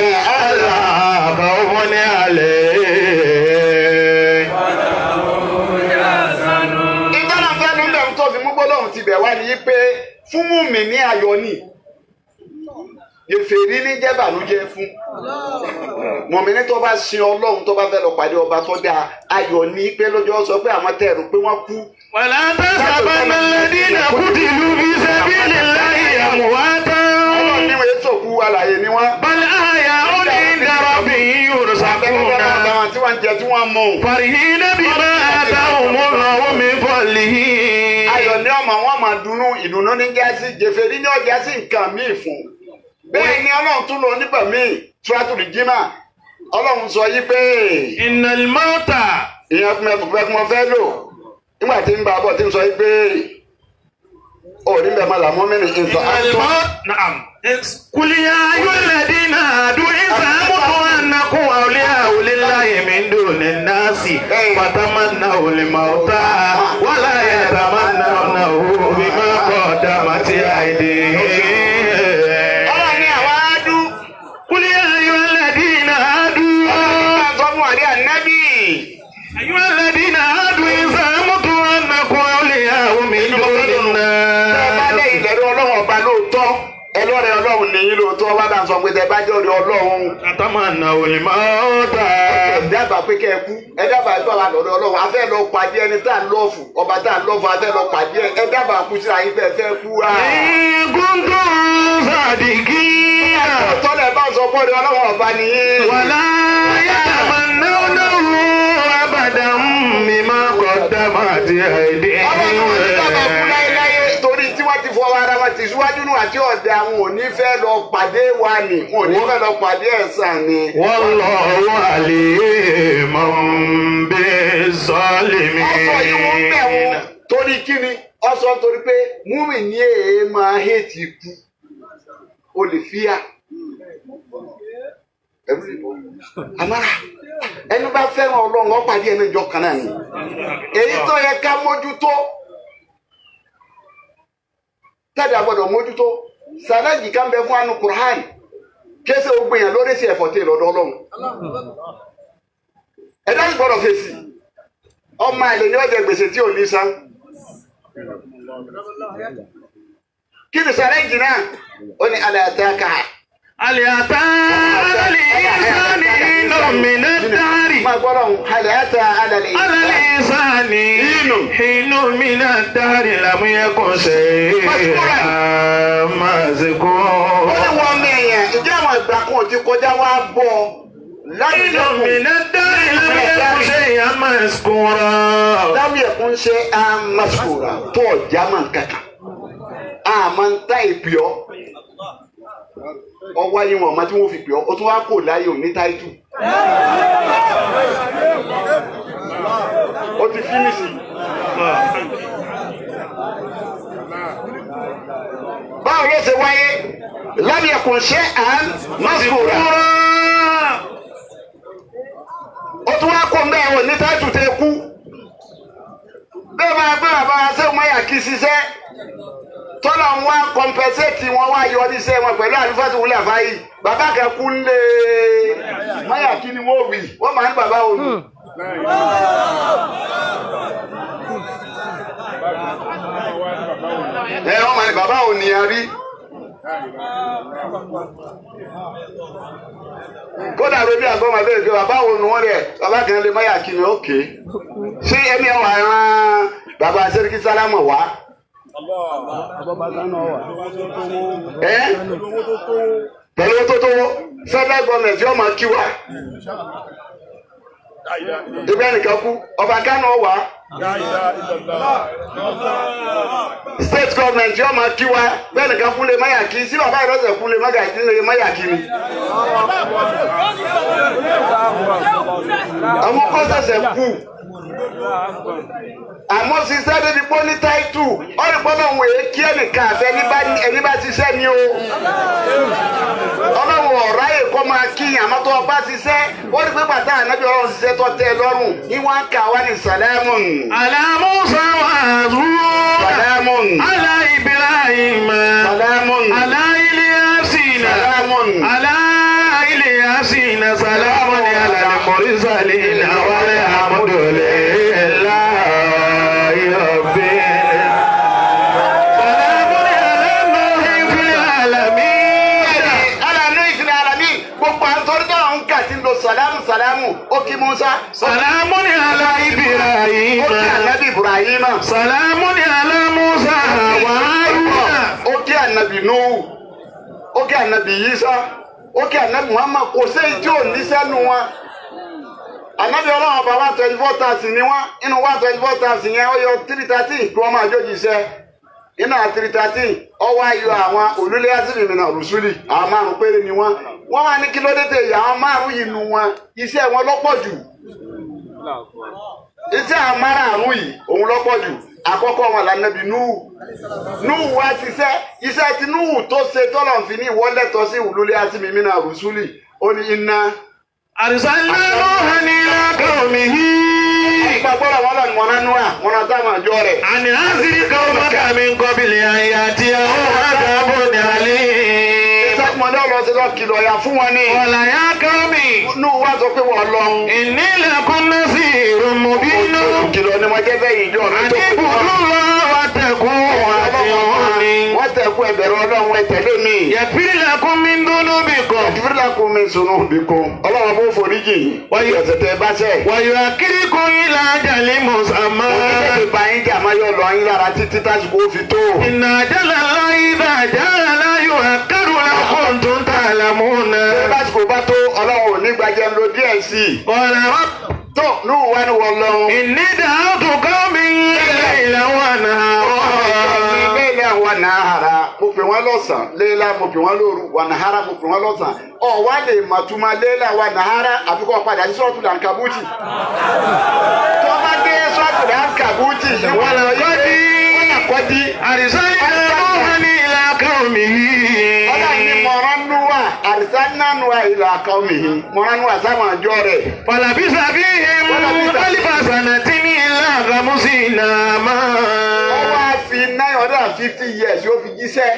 ألا خوف عليهم. Ìgbọ́nà fẹ́ ló ń bẹ̀ ń tó fi mú gbólóhùn ti bẹ̀ wá ní pé fún mùmí ní ayọ̀ ni èfèrí ní jẹ́ bànújẹ́ fún mọ̀mìnì tó bá sin Ọlọ́run tó bá fẹ́ lọ pàdé ọba tó dáa ayọ̀ ní pé lójó sọ pé àwọn tẹ̀rù pé wọ́n kú. ولا تحسبن الذين قتلوا في سبيل الله أمواتا Ọlọ́run ní wọ́n sòkú alàyè ni wọ́n. بل أحياء عند ربهم يرزقون Àwọn tí wọ́n ń jẹ tí wọ́n mú. فرحين بما آتاهم الله من فضله. Ayọ̀ ní ọmọ wọn máa dunnú ìdùnnú ní jásí jẹfẹ̀rí ní ọjà sí nǹkan míì fún. Bẹ́ẹ̀ ni Ọlọ́run tún lọ nígbà míì tíwátùrì jimá. Ọlọ́run sọ yí pé إن الموت ìyẹn kún mọ́ fẹ́ lò. Nígbà tí ń bá a bọ̀ tí ń sọ yí pé òní bẹ́ẹ̀ máa làmú mi ní ìsọ̀ àtọ́. الموت نعم قل يا أيها الذين هادوا إن زعمتم أنكم أولياء لله من دون الناس فتمنوا الموت ولا يتمنونه بما قدمت أيديهم. Ọlọ́run ní àwọn Ádù. قل يا أيها الذين هادوا. Ọlọ́run sọ fún àdé ànábì. أيها الذين هادوا إن زعمتم أنكم أولياء من دون Tẹ́ ẹ bá الناس. lé ìlẹ̀rí Ọlọ́run ọba lóòótọ́. Ẹlọ́rẹ̀ Ọlọ́run ní yín lóòótọ́ wá bá ń sọ pé tẹ́ bá jẹ́ ọ̀rẹ́ Ọlọ́run. أتمنوا الموت. Ẹ dábàá pé kẹ́ ẹ kú. Ẹ dábàá pé àwa lọ́rẹ́ Ọlọ́run. A fẹ́ lọ pàdé ẹni tá à ń lọ́ọ̀fù. Ọba tá à ń lọ́ọ̀fù a fẹ́ lọ pàdé ẹ. Ẹ dábàá kú síra yín fẹ́ fẹ́ kú. إن كنتم صادقين. Tọ́lẹ̀ bá sọ pé ọ̀rẹ́ Ọlọ́run ọba nìyí. ولا يتمنونه أبدا بما قدمت Ọlọ́run ò ní dábàá kú أيديهم. láéláé torí tí wọ́n ti fọwọ́ ara wọn ti síwájú nù àti ọ̀dẹ àwọn ò ní fẹ́ lọ pàdé wa ni wọn ò ní fẹ́ lọ pàdé ẹ̀san ni. والله عليم Ọsọ yìí wọ́n bẹ̀ wọ́n بالظالمين. torí kíni ọsọ torí pé múmi ní èé máa hẹ́ẹ̀tì kú o lè fíà. Ẹ̀rú lè bọ̀. Àmàrà ẹni bá fẹ́ràn Ọlọ́run ó pàdé ẹni ìjọ kan náà ni. Èyí tó yẹ ká mójútó tẹ́lẹ̀ àgbọ̀dọ̀ mójútó sàlẹ́jì kan bẹ fún anu Qur'an kése ogun yẹn lórí sí ẹ̀fọ́ tẹ̀ lọ́dọ̀ Ọlọ́run. Ẹ̀dá sì gbọ́dọ̀ fèsì ọmọ àlè ní ọjà gbèsè tí ò ní san. Kí ni sàlẹ́jì náà? Ó ní alẹ́ àtàkà. هل أتى على الإنسان حين من الدهر. Máa gbọ́dọ̀ ń alẹ́ àtà alẹ́ على الإنسان حين من الدهر لم يكن شيئا Ó ní مذكورا. wọ́n mẹ́yẹn ìjẹ́ àwọn ìgbà kan ò ti kọjá wá bọ̀ láti حين lẹ́kùn. من الدهر لم يكن شيئا مذكورا. Lábì ẹ̀kún ṣe amasukura tó ọ̀já máa ń kàkà. Àmọ́ ń tá ìpè ọ́. Ọwọ́ ayé wọn ọmọ tí wọ́n fi pè ọ́, o tún wá kò láyé òní táìtù. Ó ti fínísì. Báwo ló ṣe wáyé? Lábì ẹ̀kún ṣe amasukura. Ó tún wá kó mbẹ́ òní táìtù tẹ kú. Bẹ́ẹ̀ máa gbé bàbá sẹ́wọ̀n máyà kí ṣiṣẹ́ tọ́lọ̀ ń wá kọ́mpẹ́sẹ̀tì wọn wá yọ níṣẹ́ wọn pẹ̀lú àlùfáàsì wúlẹ̀ àfáyì bàbá kan kú lé máyà kí ni wọ́n wì wọ́n máa ń bàbá òní. Ẹ wọ́n máa ní bàbá òní yẹn rí. Kódà ló bí àgbọ̀n máa bẹ̀rẹ̀ pé bàbá òní wọ́n rẹ̀ bàbá kan lè máyà kí ni ókè. Ṣé ẹ̀mí ẹ̀ wà rán bàbá Sẹ́ríkí Sálámọ̀ wá? Ẹ́ pẹ̀lú owó tó tó federal government yóò máa kí wa. Ibi ẹnìkan kú ọba Kánò wá. State government yóò máa kí wa bẹ́ẹ̀ nìkan kú lè má yà kí sí bàbá ìrọsẹ̀ kú lè má yà kí lè má yà kí ni. Àwọn kọ́ sẹ̀sẹ̀ kú àmọ́ ṣiṣẹ́ débi pọ́ ní táìtù ọ̀rẹ́ gbọ́dọ̀ wọ̀ ẹ́ kí ẹnìkan àfẹ́ ẹni bá ṣiṣẹ́ ni o. Ọlọ́run ọ̀rá yìí kọ́ máa kí àmọ́ tó ọba ṣiṣẹ́ ó rí pé bàtà ànábì ọlọ́run ṣiṣẹ́ tó tẹ́ ẹ lọ́rùn ní wọ́n ń kà wá ní sàlámùn. على موسى وهارون. Sàlámùn. على إبراهيم. Sàlámùn. على إلياسين. Sàlámùn. على إلياسين سلام على المرسلين والحمد لله رب العالمين. سلام على نوح في العالمين. Alánú ìfìlẹ̀ àlàmì gbogbo àtọ́rí tó ń kà sí lo sàlámù sàlámù ó kí Musa سلام على إبراهيم. ó kí ànábì Ibrahim. سلام على موسى وهارون. Ó kí ànábì Nuhu ó kí ànábì Yísá ó kí ànábì Muhammad kò séyìí tí ò ní sẹ́nu wọn. Ànábì ọlọ́run ọba 124,000 ni wọ́n inú 124,000 yẹn ó yọ 313 kí wọ́n máa jójì iṣẹ́ inú àwọn 313 ọwọ́ ayọ̀ àwọn olólè azìmìnà rùsùlì àwọn márùn péré ni wọ́n. Wọ́n wá ní kí ló dé tẹ ìyá àwọn márùn yìí nu wọn iṣẹ́ wọn lọ́pọ̀ jù. Iṣẹ́ àwọn márààrún yìí òun lọ́pọ̀ jù. Àkọ́kọ́ wọn lànàbì Núhù. Núhù wá ṣiṣẹ́ iṣẹ́ tí Núhù tó ṣe tọ́lọ̀ fi ní ìwọ́lẹ́tọ̀ sí olólè azìmìnà rùsùlì ó ní iná. أرسلنا نوحا إلى قومه Gbàgbọ́dọ̀ wọn lọ ní wọn náà Núhà wọn náà táwọn àjọ rẹ̀. أن أنذر قومك من قبل أن يأتيهم ṣe lọ kìlọ̀ ya fún wọn ni. Qala ya qawmi. Nú wá sọ pé wọ́n lọ. Inni lakum nazirun mubin. Kìlọ̀ ni mo jẹ́ bẹ́ẹ̀ ìjọ mi tó kù. Ani'budullaha wattaqu wa ati'uni. Wọ́n tẹ̀kú ẹ̀bẹ̀rẹ̀ Ọlọ́run ẹ tẹ̀lé mi. Yaghfir lakum min dhunubikum. Yaghfir lakum min dhunubikum. Ọlọ́run bó foríjì. Wọ́n yọ ọ̀sẹ̀ tẹ bá ṣẹ̀. Wa yu'akhkhirukum ila ajalin musamma. Oníṣẹ́ ìbá yín jà máa yọ lọ yín lára títí tásìkò ó fi tó. Inna ajala Allahi idha jaa la yu'akhkharu law kuntum ta'lamuna. Bí tásìkò bá tó Ọlọ́run ò ní gbajẹ́ ń lo díẹ̀ sí i. Qala rabb Tó nù wá ní wọ́n lọ́run. inni da'awtu qawmi laylan wa nahara. Léla wa nahara mo pè wọ́n lọ́sàn-án léla mo pè wọ́n lóru wa nahara mo pè wọ́n lọ́sàn-án ọ̀ wá lè màtúmọ̀ léla wa nahara àfikún padà sí sọ́ọ̀tù làǹkàbùtì. Tó bá dé sọ́ọ̀tù làǹkàbùtì Wa laqad kọ́dí. arsalna Nuhan ila qawmihi. Ọlọ́run ní mọ̀ránúwà àrísánánúwà ìlà qawmihi mọ̀ránúwà sáwọn àjọ rẹ̀. Falabisa fihim alfa sanatin illa khamsina ama. Ó wá fi 950 years yóò fi jíṣẹ́.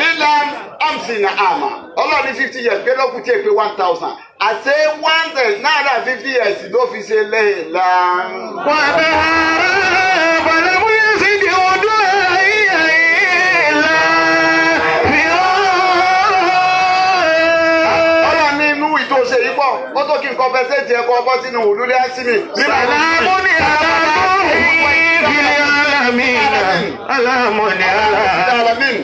Ilẹ̀ amsina ama ọlọ́run ní 50 years pé lọ́kùn tí èpè 1000 àṣé 950 years ló fi ṣe lẹ́yìnlá. Wa nahara falam yazidhum du'ai illa firara. Ọlọ́run ní inú ìtòsí yìí pọ̀ ó tó kí n kọ́fẹ́sẹ̀tì ẹ̀kọ́ ọbọ̀ sínú òlúlé ásímì. Salamun ala Nuhin fil alamin. Salamun ala Alamin.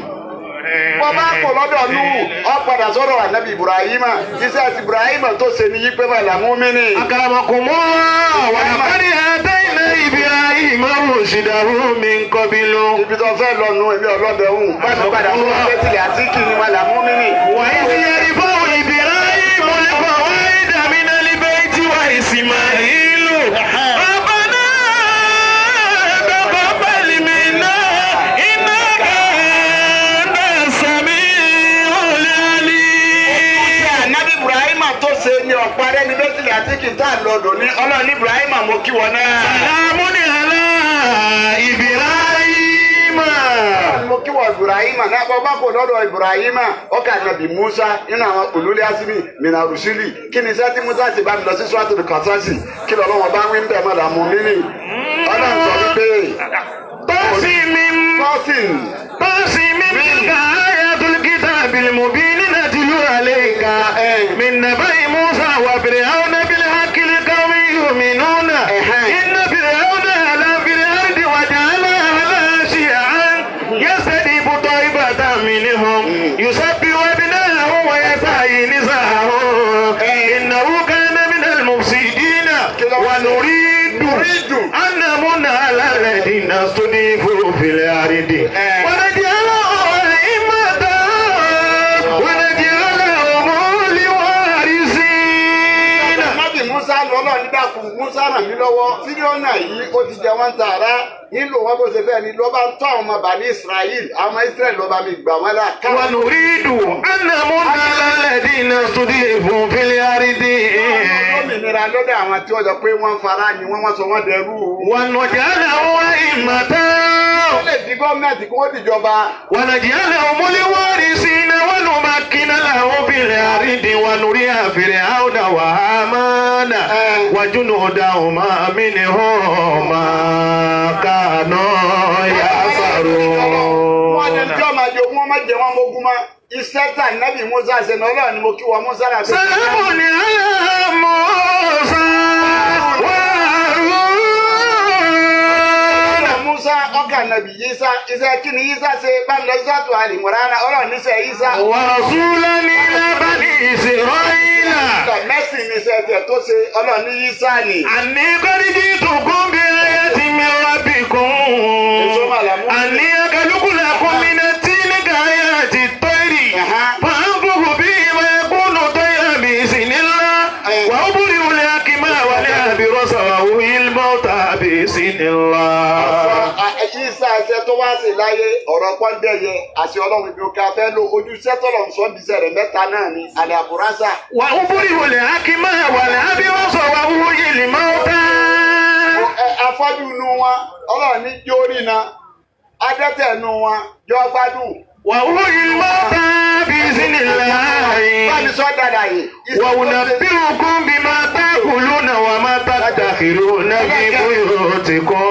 Wọ́n bá kò lọ́dọ̀ Nuhu, ó padà sọ́dọ̀ ànábì Ibrahima. Iṣẹ́ àti Ibrahima tó ṣe ní yípe bàlá múmínì. Akramakumullah wa laqad atayna Ibrahima rushdahu min qablu. Ibi tó fẹ́ lọ nu èmi ọlọ́dẹ hùn. Báyìí padà fún ọ̀sẹ̀ àti kìnnì màlá múmínì. Wa idh yarfa'u Ibrahimu al-qawa'ida mina al-bayti wa Isma'ilu. Rabbana taqabbal minna innaka anta as-sami'ul 'alim. Ànábì Ibrahima tó ṣe ní ọ̀pá rẹ̀ ní bẹ́tìlì àti kìtà lọ́dọ̀ ní Ọlọ́run Ibrahima mo kí wọn náà. Salamun ala Ibrahima. Mo kí wọ Ibrahima náà bọ́ bá kò lọ́dọ̀ Ibrahima ọkà nàbì Musa nínú àwọn olólè asimi mina rusili kí ni sẹ́tí Musa ti bá mi lọ sí sọ́ọ̀tì kọ́sọ́ọ̀sì kí lọ́lọ́wọ́ bá wí ń bẹ̀ mọ́ làmú mímì. Ọlọ́run sọ wípé Tọ́sí tọ́sìn Tọ́sí mi tilka ayatul kitabil mubin natlu alayka min nabai Musa wa Fir'auna bil haqqi liqawmin yu'minuna. Inna Fir'auna ala fil ardi wa ja'ala ahlaha shi'an yastadifu ta'ifatan minhum yusabbihu abna'ahum wa yastahyi nisa'ahum innahu kana minal mufsidina wa nuridu an namunna ala alladhina studifu fil ardi wa naj'alahum a'immatan wa naj'alahum al-warithin. Nábì Musa lọ́lọ́ nídàkùn Musa ràn mí lọ́wọ́ Fíríọ́nà yìí ó ti jẹ wọ́n tààrà nílò wọn bó ṣe fẹ́ ni lọ́ba ń tọ́ àwọn ọmọ bàní Israel àwọn ọmọ Israel lọ́ba mi gbà wọ́n là ká. Wa nuridu an namunna ala alladhina studifu fil ardi Lómìnira lọ́dọ̀ àwọn tí wọ́n jọ pé wọ́n fara ni wọ́n wọ́n sọ wọ́n dẹrú. wa naj'alahum a'immatan Wọ́n lè di gọ́ọ̀mẹ̀ntì kí wọ́n dìjọba. wa naj'alahum al-warithina wa numakkina lahum fil ardi wa nuriya fir'auna wa hamana wa junudahuma minhum ma kanu yahzarun. Wọ́n ní tí wọ́n máa jogún wọ́n máa jẹ wọ́n mógún mọ́. Iṣẹ́ tà nábì Musa ṣe ní Ọlọ́run ni mo kí wọ́n Musa rà. Salamun ala Musa wa Harun. Musa ọkà nàbì Yísá iṣẹ́ kí ni Yísá ṣe bá ń lọ sọ́tò àlìmọ́ránà Ọlọ́run níṣẹ́ Yísá. Wa rasulan ila bani Israila. Mẹ́sìn níṣẹ́ tiẹ̀ tó ṣe Ọlọ́run ní Yísá ni. Àní qad ji'tukum bi ayatin min rabbikum. Àní akhluqu lakum min at-tini ka'ayati at-tayri. Fa'anfukhu fihi fayakunu tayran bi'iznillah. Wa ubri'u al-akmaha wal-abrasa wa uhyil mawta bi'iznillah. Yísá ẹsẹ̀ tó wá sí láyé ọ̀rọ̀ pọ́ńdẹ́yẹ àti Ọlọ́run ibi òkè afẹ́ ló ojú iṣẹ́ tọ́lọ̀ ń sọ ń bisẹ́ rẹ̀ mẹ́ta náà ni àlẹ́ àbúrásà. Wa ubri'u al-akmaha wal-abrasa wa uhyil mawta. Afọ́jú nu wọn Ọlọ́run ní jórí na adẹ́tẹ̀ nu wọn jọ gbádùn وأحيي الموتى بإذن الله. Báyìí sọ dáadáa yìí. وأنبئكم بما تأكلون وما تدخرون في بيوتكم.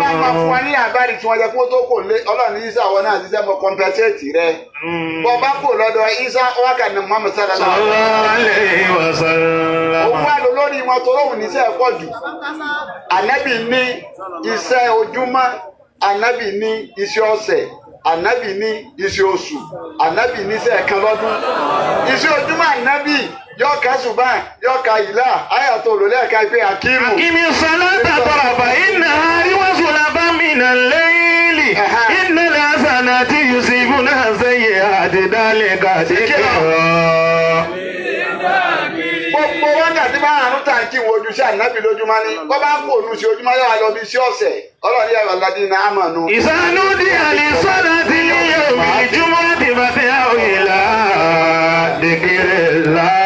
Bá a máa fún wa ní àbárí tí wọ́n jẹ́ kó tó kò lé Ọlọ́run ní Isa àwọn náà ṣiṣẹ́ mọ́ kọ́mpẹ́sẹ̀tì rẹ̀. Bọ́ bá kò lọ́dọ̀ Isa wákà ní Muhammad sallallahu Sallallahu alayhi wa sallam. Òun wà lórí wọn tó lóhùn níṣẹ́ pọ̀ jù. Ànábì ní iṣẹ́ ojúmọ́, ànábì ní iṣẹ́ ọ̀sẹ̀, ànábì ní iṣẹ́ oṣù, ànábì ní iṣẹ́ kan lọ́dún. Iṣẹ́ ojúmọ́ ànábì yóò ka ṣùgbọ́n yóò ka ìlà ayàtọ̀ òrùlé ẹ̀ka ìpè àkírù. أقم الصلاة طرفي النهار وزلفا من الليل إن الحسنات يذهبن السيئات ذلك ذكرى. Gbogbo wákàtí márùn-ún tàǹkì wo ojú sí ànábì lójúmọ́ ní. Bọ́ bá kó òun sí ojúmọ́ yóò wá lọ bí iṣẹ́ ọ̀sẹ̀. Ọlọ́run yóò wá ládìí náà àmọ̀ nù. إذا نودي للصلاة ليوم الجمعة فاسعوا إلى ذكر الله.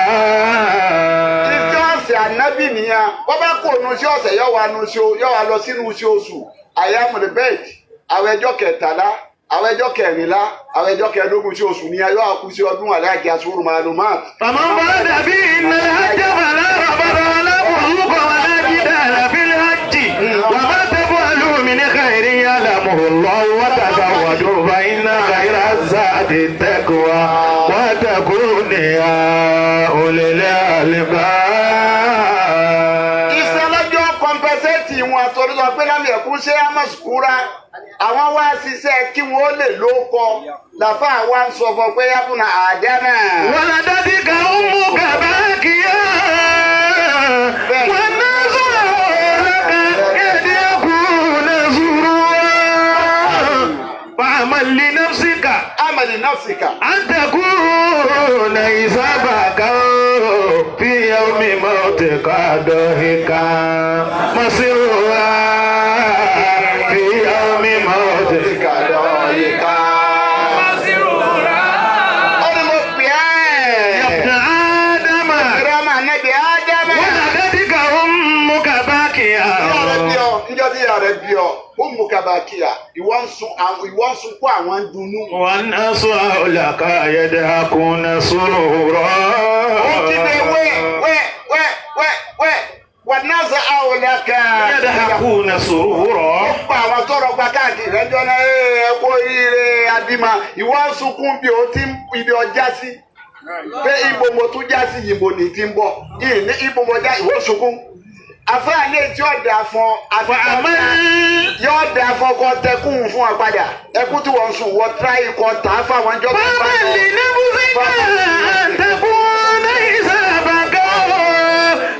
Iṣẹ́ ọ̀sẹ̀ ànábì nìyẹn. Bọ́ bá kó òun sí ọ̀sẹ̀ yóò wá nu sí yóò wá lọ sínú sí oṣù. Àyàmùlẹ̀ bẹ́ẹ̀dì, àwọn ẹjọ́ kẹtàlá, àwọn ẹjọ́ kẹrìnlá, àwọn ẹjọ́ kẹẹ̀ẹ́dógún sí oṣù nìyẹn yóò wá kú sí ọdún aláàkí aṣọ́rù màlúmáà. فمن فرد فيهن الحج فلا رفث ولا فسوق ولا جدال في الحج وما تفعلوا من خير يعلمه الله وتزودوا فإن خير الزاد التقوى واتقون يا أولي الألباب. Iṣẹ́ lọ́jọ́ kọ́mpẹ́sẹ̀tì wọn torí sọ pé lámì ẹ̀kú ṣé Amos kúra. Àwọn wá ṣiṣẹ́ kí wọ́n ó lè lóko. Làfáà wa ń sọ fún ọ pé yábùnà àdámà. ولدتك أمك باكيا والناس حولك يضحكون سرورا فاعمل لنفسك Amali nafsika. أن تكون إذا بكوا في يوم موتك ضحكا مسرورا في يوم موتك Kàdọ̀ yíká. Ó ní mo pè يا é. ابن آدم Ìrọ̀mà nẹ́bí Ádámà. ولدتك أمك باكيا Ìyá rẹ̀ bí ọ, níjọ́ tí ìyá rẹ̀ bí ọ, ó mú kabakiya, ìwọ ń sun ìwọ ń sunkún àwọn ń dunnú. والناس حولك يضحكون سرورا Ó ti bẹ wẹ́ wẹ́ wẹ́ wẹ́ wẹ́ wà náà sọ àwòlẹ́kà. يضحكون سرورا Pa àwọn tọrọ gba káàkiri lẹ́jọ́ náà ẹ kó ire abímọ, ìwọ ń sunkún bí o ti ń ibi ọjà sí. Pé ibo mo tún já sí ìbò ní ti ń bọ̀, ìní ibo mo já ìwọ sunkún. Àfáà lè tí ó dà fún ọ, àfi فأما yóò da fọkọ tẹkùn fún ọ padà ẹkún tí wọ́n sùn wọ́n tíráyì kọ tà á fáwọn ẹjọ́ tó bá فمن lọ. لنفسك أن تكون إذا بكوا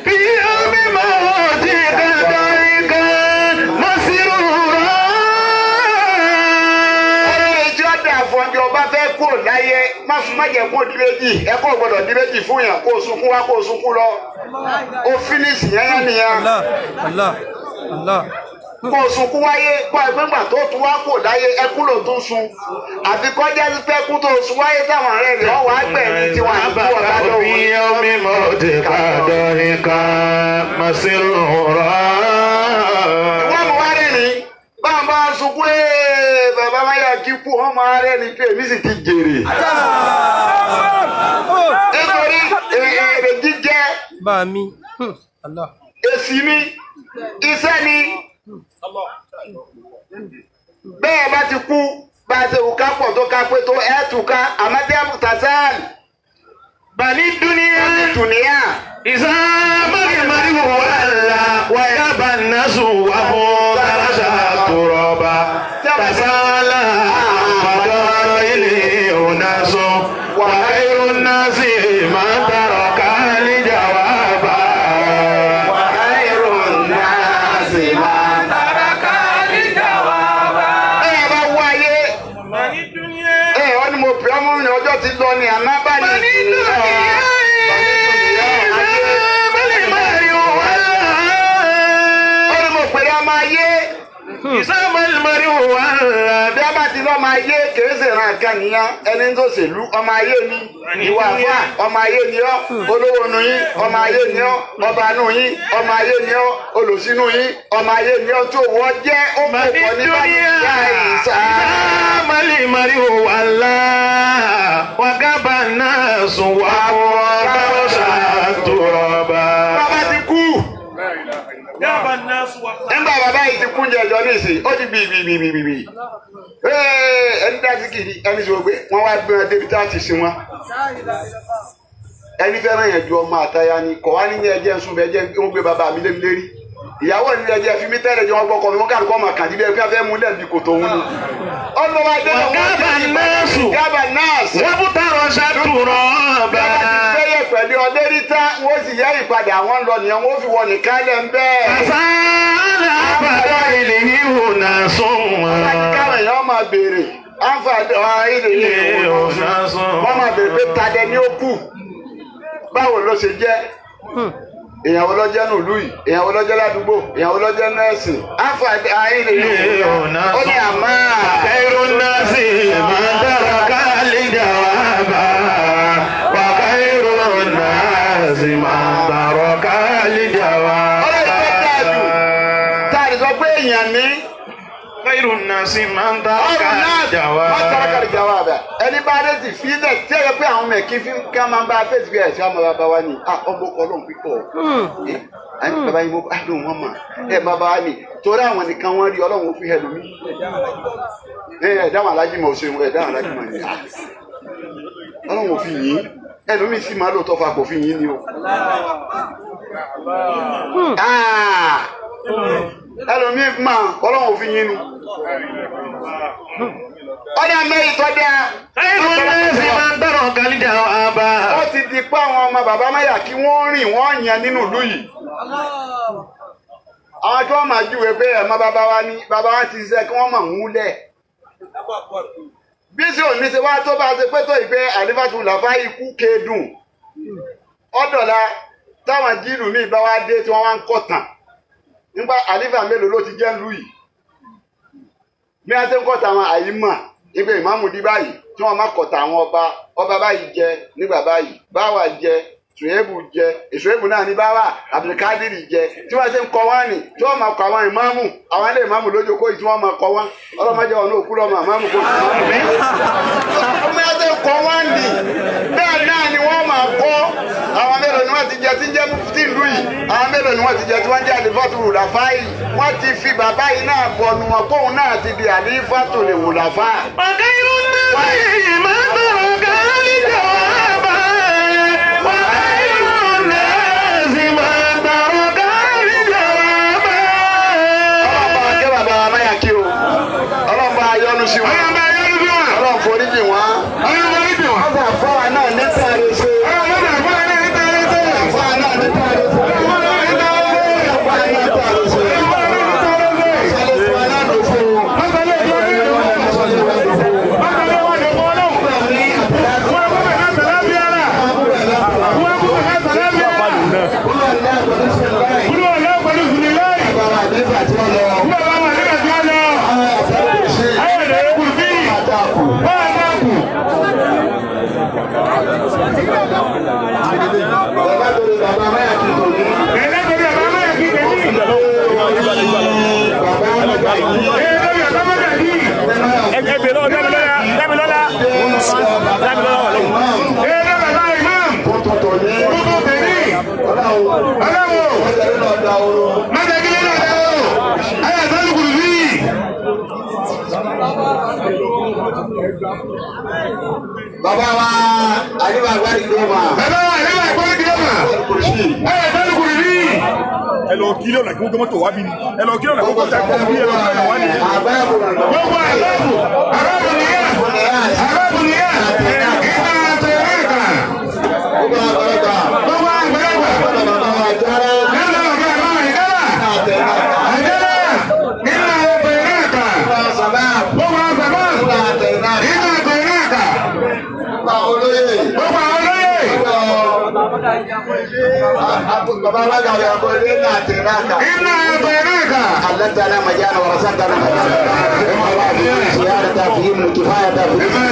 في يوم موتك ضحكا مسرورا. Ẹni tí ó dà fún ọjọ́ ọba fẹ́ kúrò láyé má sún má jẹ́ kó di méjì ẹkún ò gbọ́dọ̀ di méjì fún yàn kó o sunkún wá kó o sunkún lọ. Ó fínísì yẹn yẹn nìyẹn. Allah, Allah, Allah. Kó o sunkún wáyé kó ẹgbẹ́ gbà tó tún wá kò láyé ẹkún ló tún sun. Àfi kọjá sí pé ẹkún tó sun wáyé táwọn ọ̀rẹ́ rẹ̀ wọ́n wàá gbẹ̀mí tiwọn àti kú ọ̀tá lọ́wọ́. في يوم موتك ضحكا مسرورا. Wọ́n mú wá rẹ́rìn báwọn bá ń sunkún ee bàbá máa yà kí kú wọ́n máa rẹ́rìn pé èmi sì ti jèrè. Nítorí èrè jíjẹ Bá mi. Allah. èsì ni iṣẹ́ ni bẹ́ẹ̀ bá ti kú bá a ṣe wù ká pọ̀ tó ká pé tó ẹ̀ tù ká àmọ́tẹ́ tàṣán بل الدنيا tùnìyà. إذا مرمر ولا ويابى الناس وفترش ترابا تسالى فضائل أناس وخير الناس ما ترك الجواب وخير الناس ما ترك الجواب. Ẹ bá wáyé ẹ wọ́n ní mo pè ọmọ mi ọjọ́ ti lọ ni àmọ́ bá ní. بل الدنيا إذا مرمر ولا Ó ní mo pè ọmọ ayé. إذا مرمر ولا Bí a bá ti lọ́mọ ayé kìí ṣe ìran kan nìyẹn ẹni tó ṣèlú ọmọ ayé ni ìwà àfà ọmọ ayé ni ọ́ olówó nu yín ọmọ ayé ni ọ́ ọba nu yín ọmọ ayé ni ọ́ olùsínú yín ọmọ ayé ni ọ́ tó wọ́ jẹ́ ó kò بل pọ̀ ní báyìí الدنيا láìsà. إذا مرمر ولا Bàbá yìí ti kúnjẹ ìjọ nísìnyí, ó ti bì bì bì bì bì bì. Ẹni dá sí kìdí, ẹni sọ pé wọ́n wá gbé wọn débi tá a ti sin wọn. Ẹni fẹ́ràn yẹn ju ọmọ àtaya ni, kọ̀ wá ní ẹjẹ́ ń súnbẹ́ ẹjẹ́ ń gbé bàbá mi lémi lérí. Ìyàwó ní ẹjẹ́ fi mí tẹ́lẹ̀ jẹ́ wọ́n gbọ́kọ̀ mi, wọ́n kàlùkọ́ ọmọ kàdí bí ẹgbẹ́ fẹ́ mú lẹ́bi kòtò òun ni. Ọ̀nà wa dé náà wọ́n ti gábà nọ́ọ̀sì. Wọ́n bú tààrọ̀ ṣàtúrọ̀ bá. Bàbá ti fẹ́yẹ̀ pẹ̀lú ọdẹ́rí tá, wọ́n sì yẹ́ ìpadà àwọn lọ nìyẹn, wọ́n fi wọ nìkan lẹ̀ ń bẹ́ẹ̀. Àfáàlà àbàdà ilé ìhò náà sún wọn. Káwọn èèyàn máa béèrè, àǹfààní ilé ìhò náà sún wọn. Wọ́n máa béèrè pé tadẹ ni ó kù. Báwo ló ṣe jẹ́? Ìyàwó lọ́jẹ́ nùlú yìí, ìyàwó lọ́jẹ́ ládùúgbò, ìyàwó lọ́jẹ́ nọ́ọ̀sì. Àǹfààní ilé ìhò náà ó ní àmà. Ẹ̀rù náà sì máa dára ká lè dà wá bá. Wàkàìrò náà sì máa dàrọ̀ ká lè dà wá bá. Ọlọ́run tó dáa jù, tá a lè sọ pé èèyàn ní. Khairu nasi man Ọrùn náà taraka jawaba. wọ́n tara kàrí jawaba. Ẹni bá dé ti fi dẹ̀ tí ẹ yẹ pé àwọn mẹ̀kí fi ká máa ń bá fèsì bí ẹ̀sìn ọmọ bàbá wa ni ọmọ ọlọ́run pípọ̀. Àní bàbá yìí mo bá dùn wọ́n mà. Ẹ bàbá wa ni torí àwọn nìkan wọ́n rí ọlọ́run fi hẹ̀ lómi. Ẹ dáhùn alájìmọ̀ ṣeun ẹ dáhùn alájìmọ̀ ni. Ọlọ́run ò fi yín. Ẹlòmíì sì máa lóòótọ́ fa kò fi yín ni o. Ẹlòmíì máa ọlọ́run ò fi yín ni. Ọdẹ mẹ́rin tó dáa. Khairu nasi man taraka jawaba. Ó ti di pé àwọn ọmọ bàbá Máyà kí wọ́n rìn wọ́n yan nínú ìlú yìí. Àwọn tí wọ́n máa júwe pé ẹ̀mọ́ bàbá wa ní bàbá wa ti ṣiṣẹ́ kí wọ́n máa ń lẹ̀. Bí sí òní ṣe wá tó bá ṣe pé tó ìpè àlífàtú làfá ikú kédùn. Ọ̀dọ̀la táwọn jíìlù míì bá wá dé tí wọ́n wá ń kọ̀ tàn. Nígbà àlífà mélòó ló ti jẹ́ ìlú yìí? Bí wọ́n ti ń kọ̀tà àwọn àyímọ̀ ìgbé ìmáàmù dí báyìí tí wọ́n máa kọ̀tà àwọn ọba ọba báyìí jẹ nígbà báyìí báwa jẹ ṣùyẹ́bù jẹ ìṣùyẹ́bù náà ní báwa Abdulkadiri jẹ tí wọ́n ti ń kọ wọ́n ní tí wọ́n máa kọ àwọn ìmáàmù àwọn ilé ìmáàmù lójókòó yìí tí wọ́n máa kọ wọ́n ọlọ́mọdé wọn náà kú lọ́mọ ìmáàmù kò sí ìmáàmù. Ọmọ yẹn ti ń kọ wọ́n ní bẹ́ẹ̀ náà ni wọ́n máa kọ́ àwọn mélòó ni wọ́n ti jẹ tí ń jẹ́ mufti ìlú yìí àwọn mélòó ni wọ́n ti jẹ tí wọ́n jẹ́ àlífàtù rùlàfáì wọ́n ti fi bàbá yìí náà bọnu wọn kóun náà ti di àlífàtù lè wùlàfáà. Khairu nasi man taraka jawaba. Khairu nasi man taraka jawaba. Ọlọ́run bá kẹ́ bàbá wa máyà kí o. Ọlọ́run bá yọ́nú sí wọn. Ọlọ́run bá yọ́nú sí wọn. Ọlọ́run foríjì wọn. Ọlọ́run foríjì wọn. Wọ́n bá fáwa náà ní sáré ṣe. Ọlọ́run bá fún wa ní ìtàrí ṣe. Fáwa náà ní sáré ṣe. Ọlọ́run bá ní ìtàrí ṣe. Fáwa náà ní sáré ṣe. Ọlọ́run bá ní ìtàrí ṣe. Sọlẹ̀ fún wa náà lò fún o. Mọ́sálẹ̀ ìjọ ní ìlú. Mọ́sálẹ̀ wà ní ọlọ́run. Wọ́n kú bẹ̀rẹ̀ sàlábí ara. Wọ́n kú bẹ̀rẹ̀ sàlábí ara. Kúrò ọ̀lá pẹ̀lú Sùnìláì. Bàbá àdébà tí wọ́n lọ. Bàbá wa nígbà tí wọ́n lọ. Àwọn àṣà kò ṣe. Ayọ̀dẹ̀ kù sí. Àtàkù. Báwa náà kù. Bàbá torí bàbá máyà kí tòní. Ẹ̀ẹ́dẹ́gbẹ̀rẹ̀ bàbá máyà kí tèmi. Bàbá máyà kí. Ẹ̀ẹ́dẹ́gbẹ̀rẹ̀ bàbá máyà kí. Ẹ bèrè lọ́wọ́ Dámilọ́lá Dámilọ́lá Dámilọ́lá wà lóhùn. Ẹ̀ẹ́dẹ́gbẹ̀rẹ̀ bàbá imam. Tuntun tòní. Tuntun tèmi. Ọlọ́run. Ọlọ́run. Wọ́n tẹ̀lé lọ da oró. Mọ́tàkìlẹ̀ náà dá o. Ayé àtàlù kùrù sí. Bàbá wa àdébà gbárí ló mà. Bàbá wa àdébà gbárí ló mà. Kùrùsì. Ayé àtàlù kùrù sí. Ẹ lọ kí lọ́nà kí wọ́n gbé mọ́tò wá bí ni. Ẹ lọ kí lọ́nà kí wọ́n gbé mọ́tò wá bí ni. Àbáyọ̀ Gbogbo àbábù. Àbábù nìyà. Àbábù nìyà. Iná àtẹ̀rẹ́kà. Gbogbo àgbàlagbà. Gbogbo àgbàlagbà. Bàbá wa jára. Lọ́nà ọ̀gá àbá àìdálà. Àìdálà. Iná àtẹ̀rẹ́kà. Gbogbo sábà. Gbogbo àbábù. Iná àtẹ̀rẹ́kà. Iná àtẹ̀rẹ́kà. Gbogbo àwọn olóyè. Gbogbo àwọn olóyè. Bàbá wa gàwé akọ́lé iná àtẹ̀rẹ́kà. Iná àtẹ̀rẹ́kà. علمتنا مجانا ورزقتنا مجانا زيادة فيهم كفاية فيهم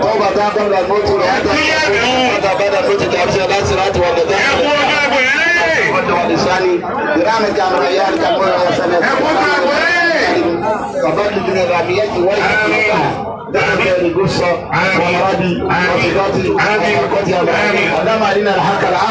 توبة قبل الموت وهذا بعد الموت تعرف لا صراط ولا Ẹ̀kú ọjọ́ àgbẹ̀yẹ. ولساني برامج عمريات كمول وسنة فضل من الرميات والحكمة القصة والربي وصفاتي وصفاتي اللهم أرنا الحق الحق.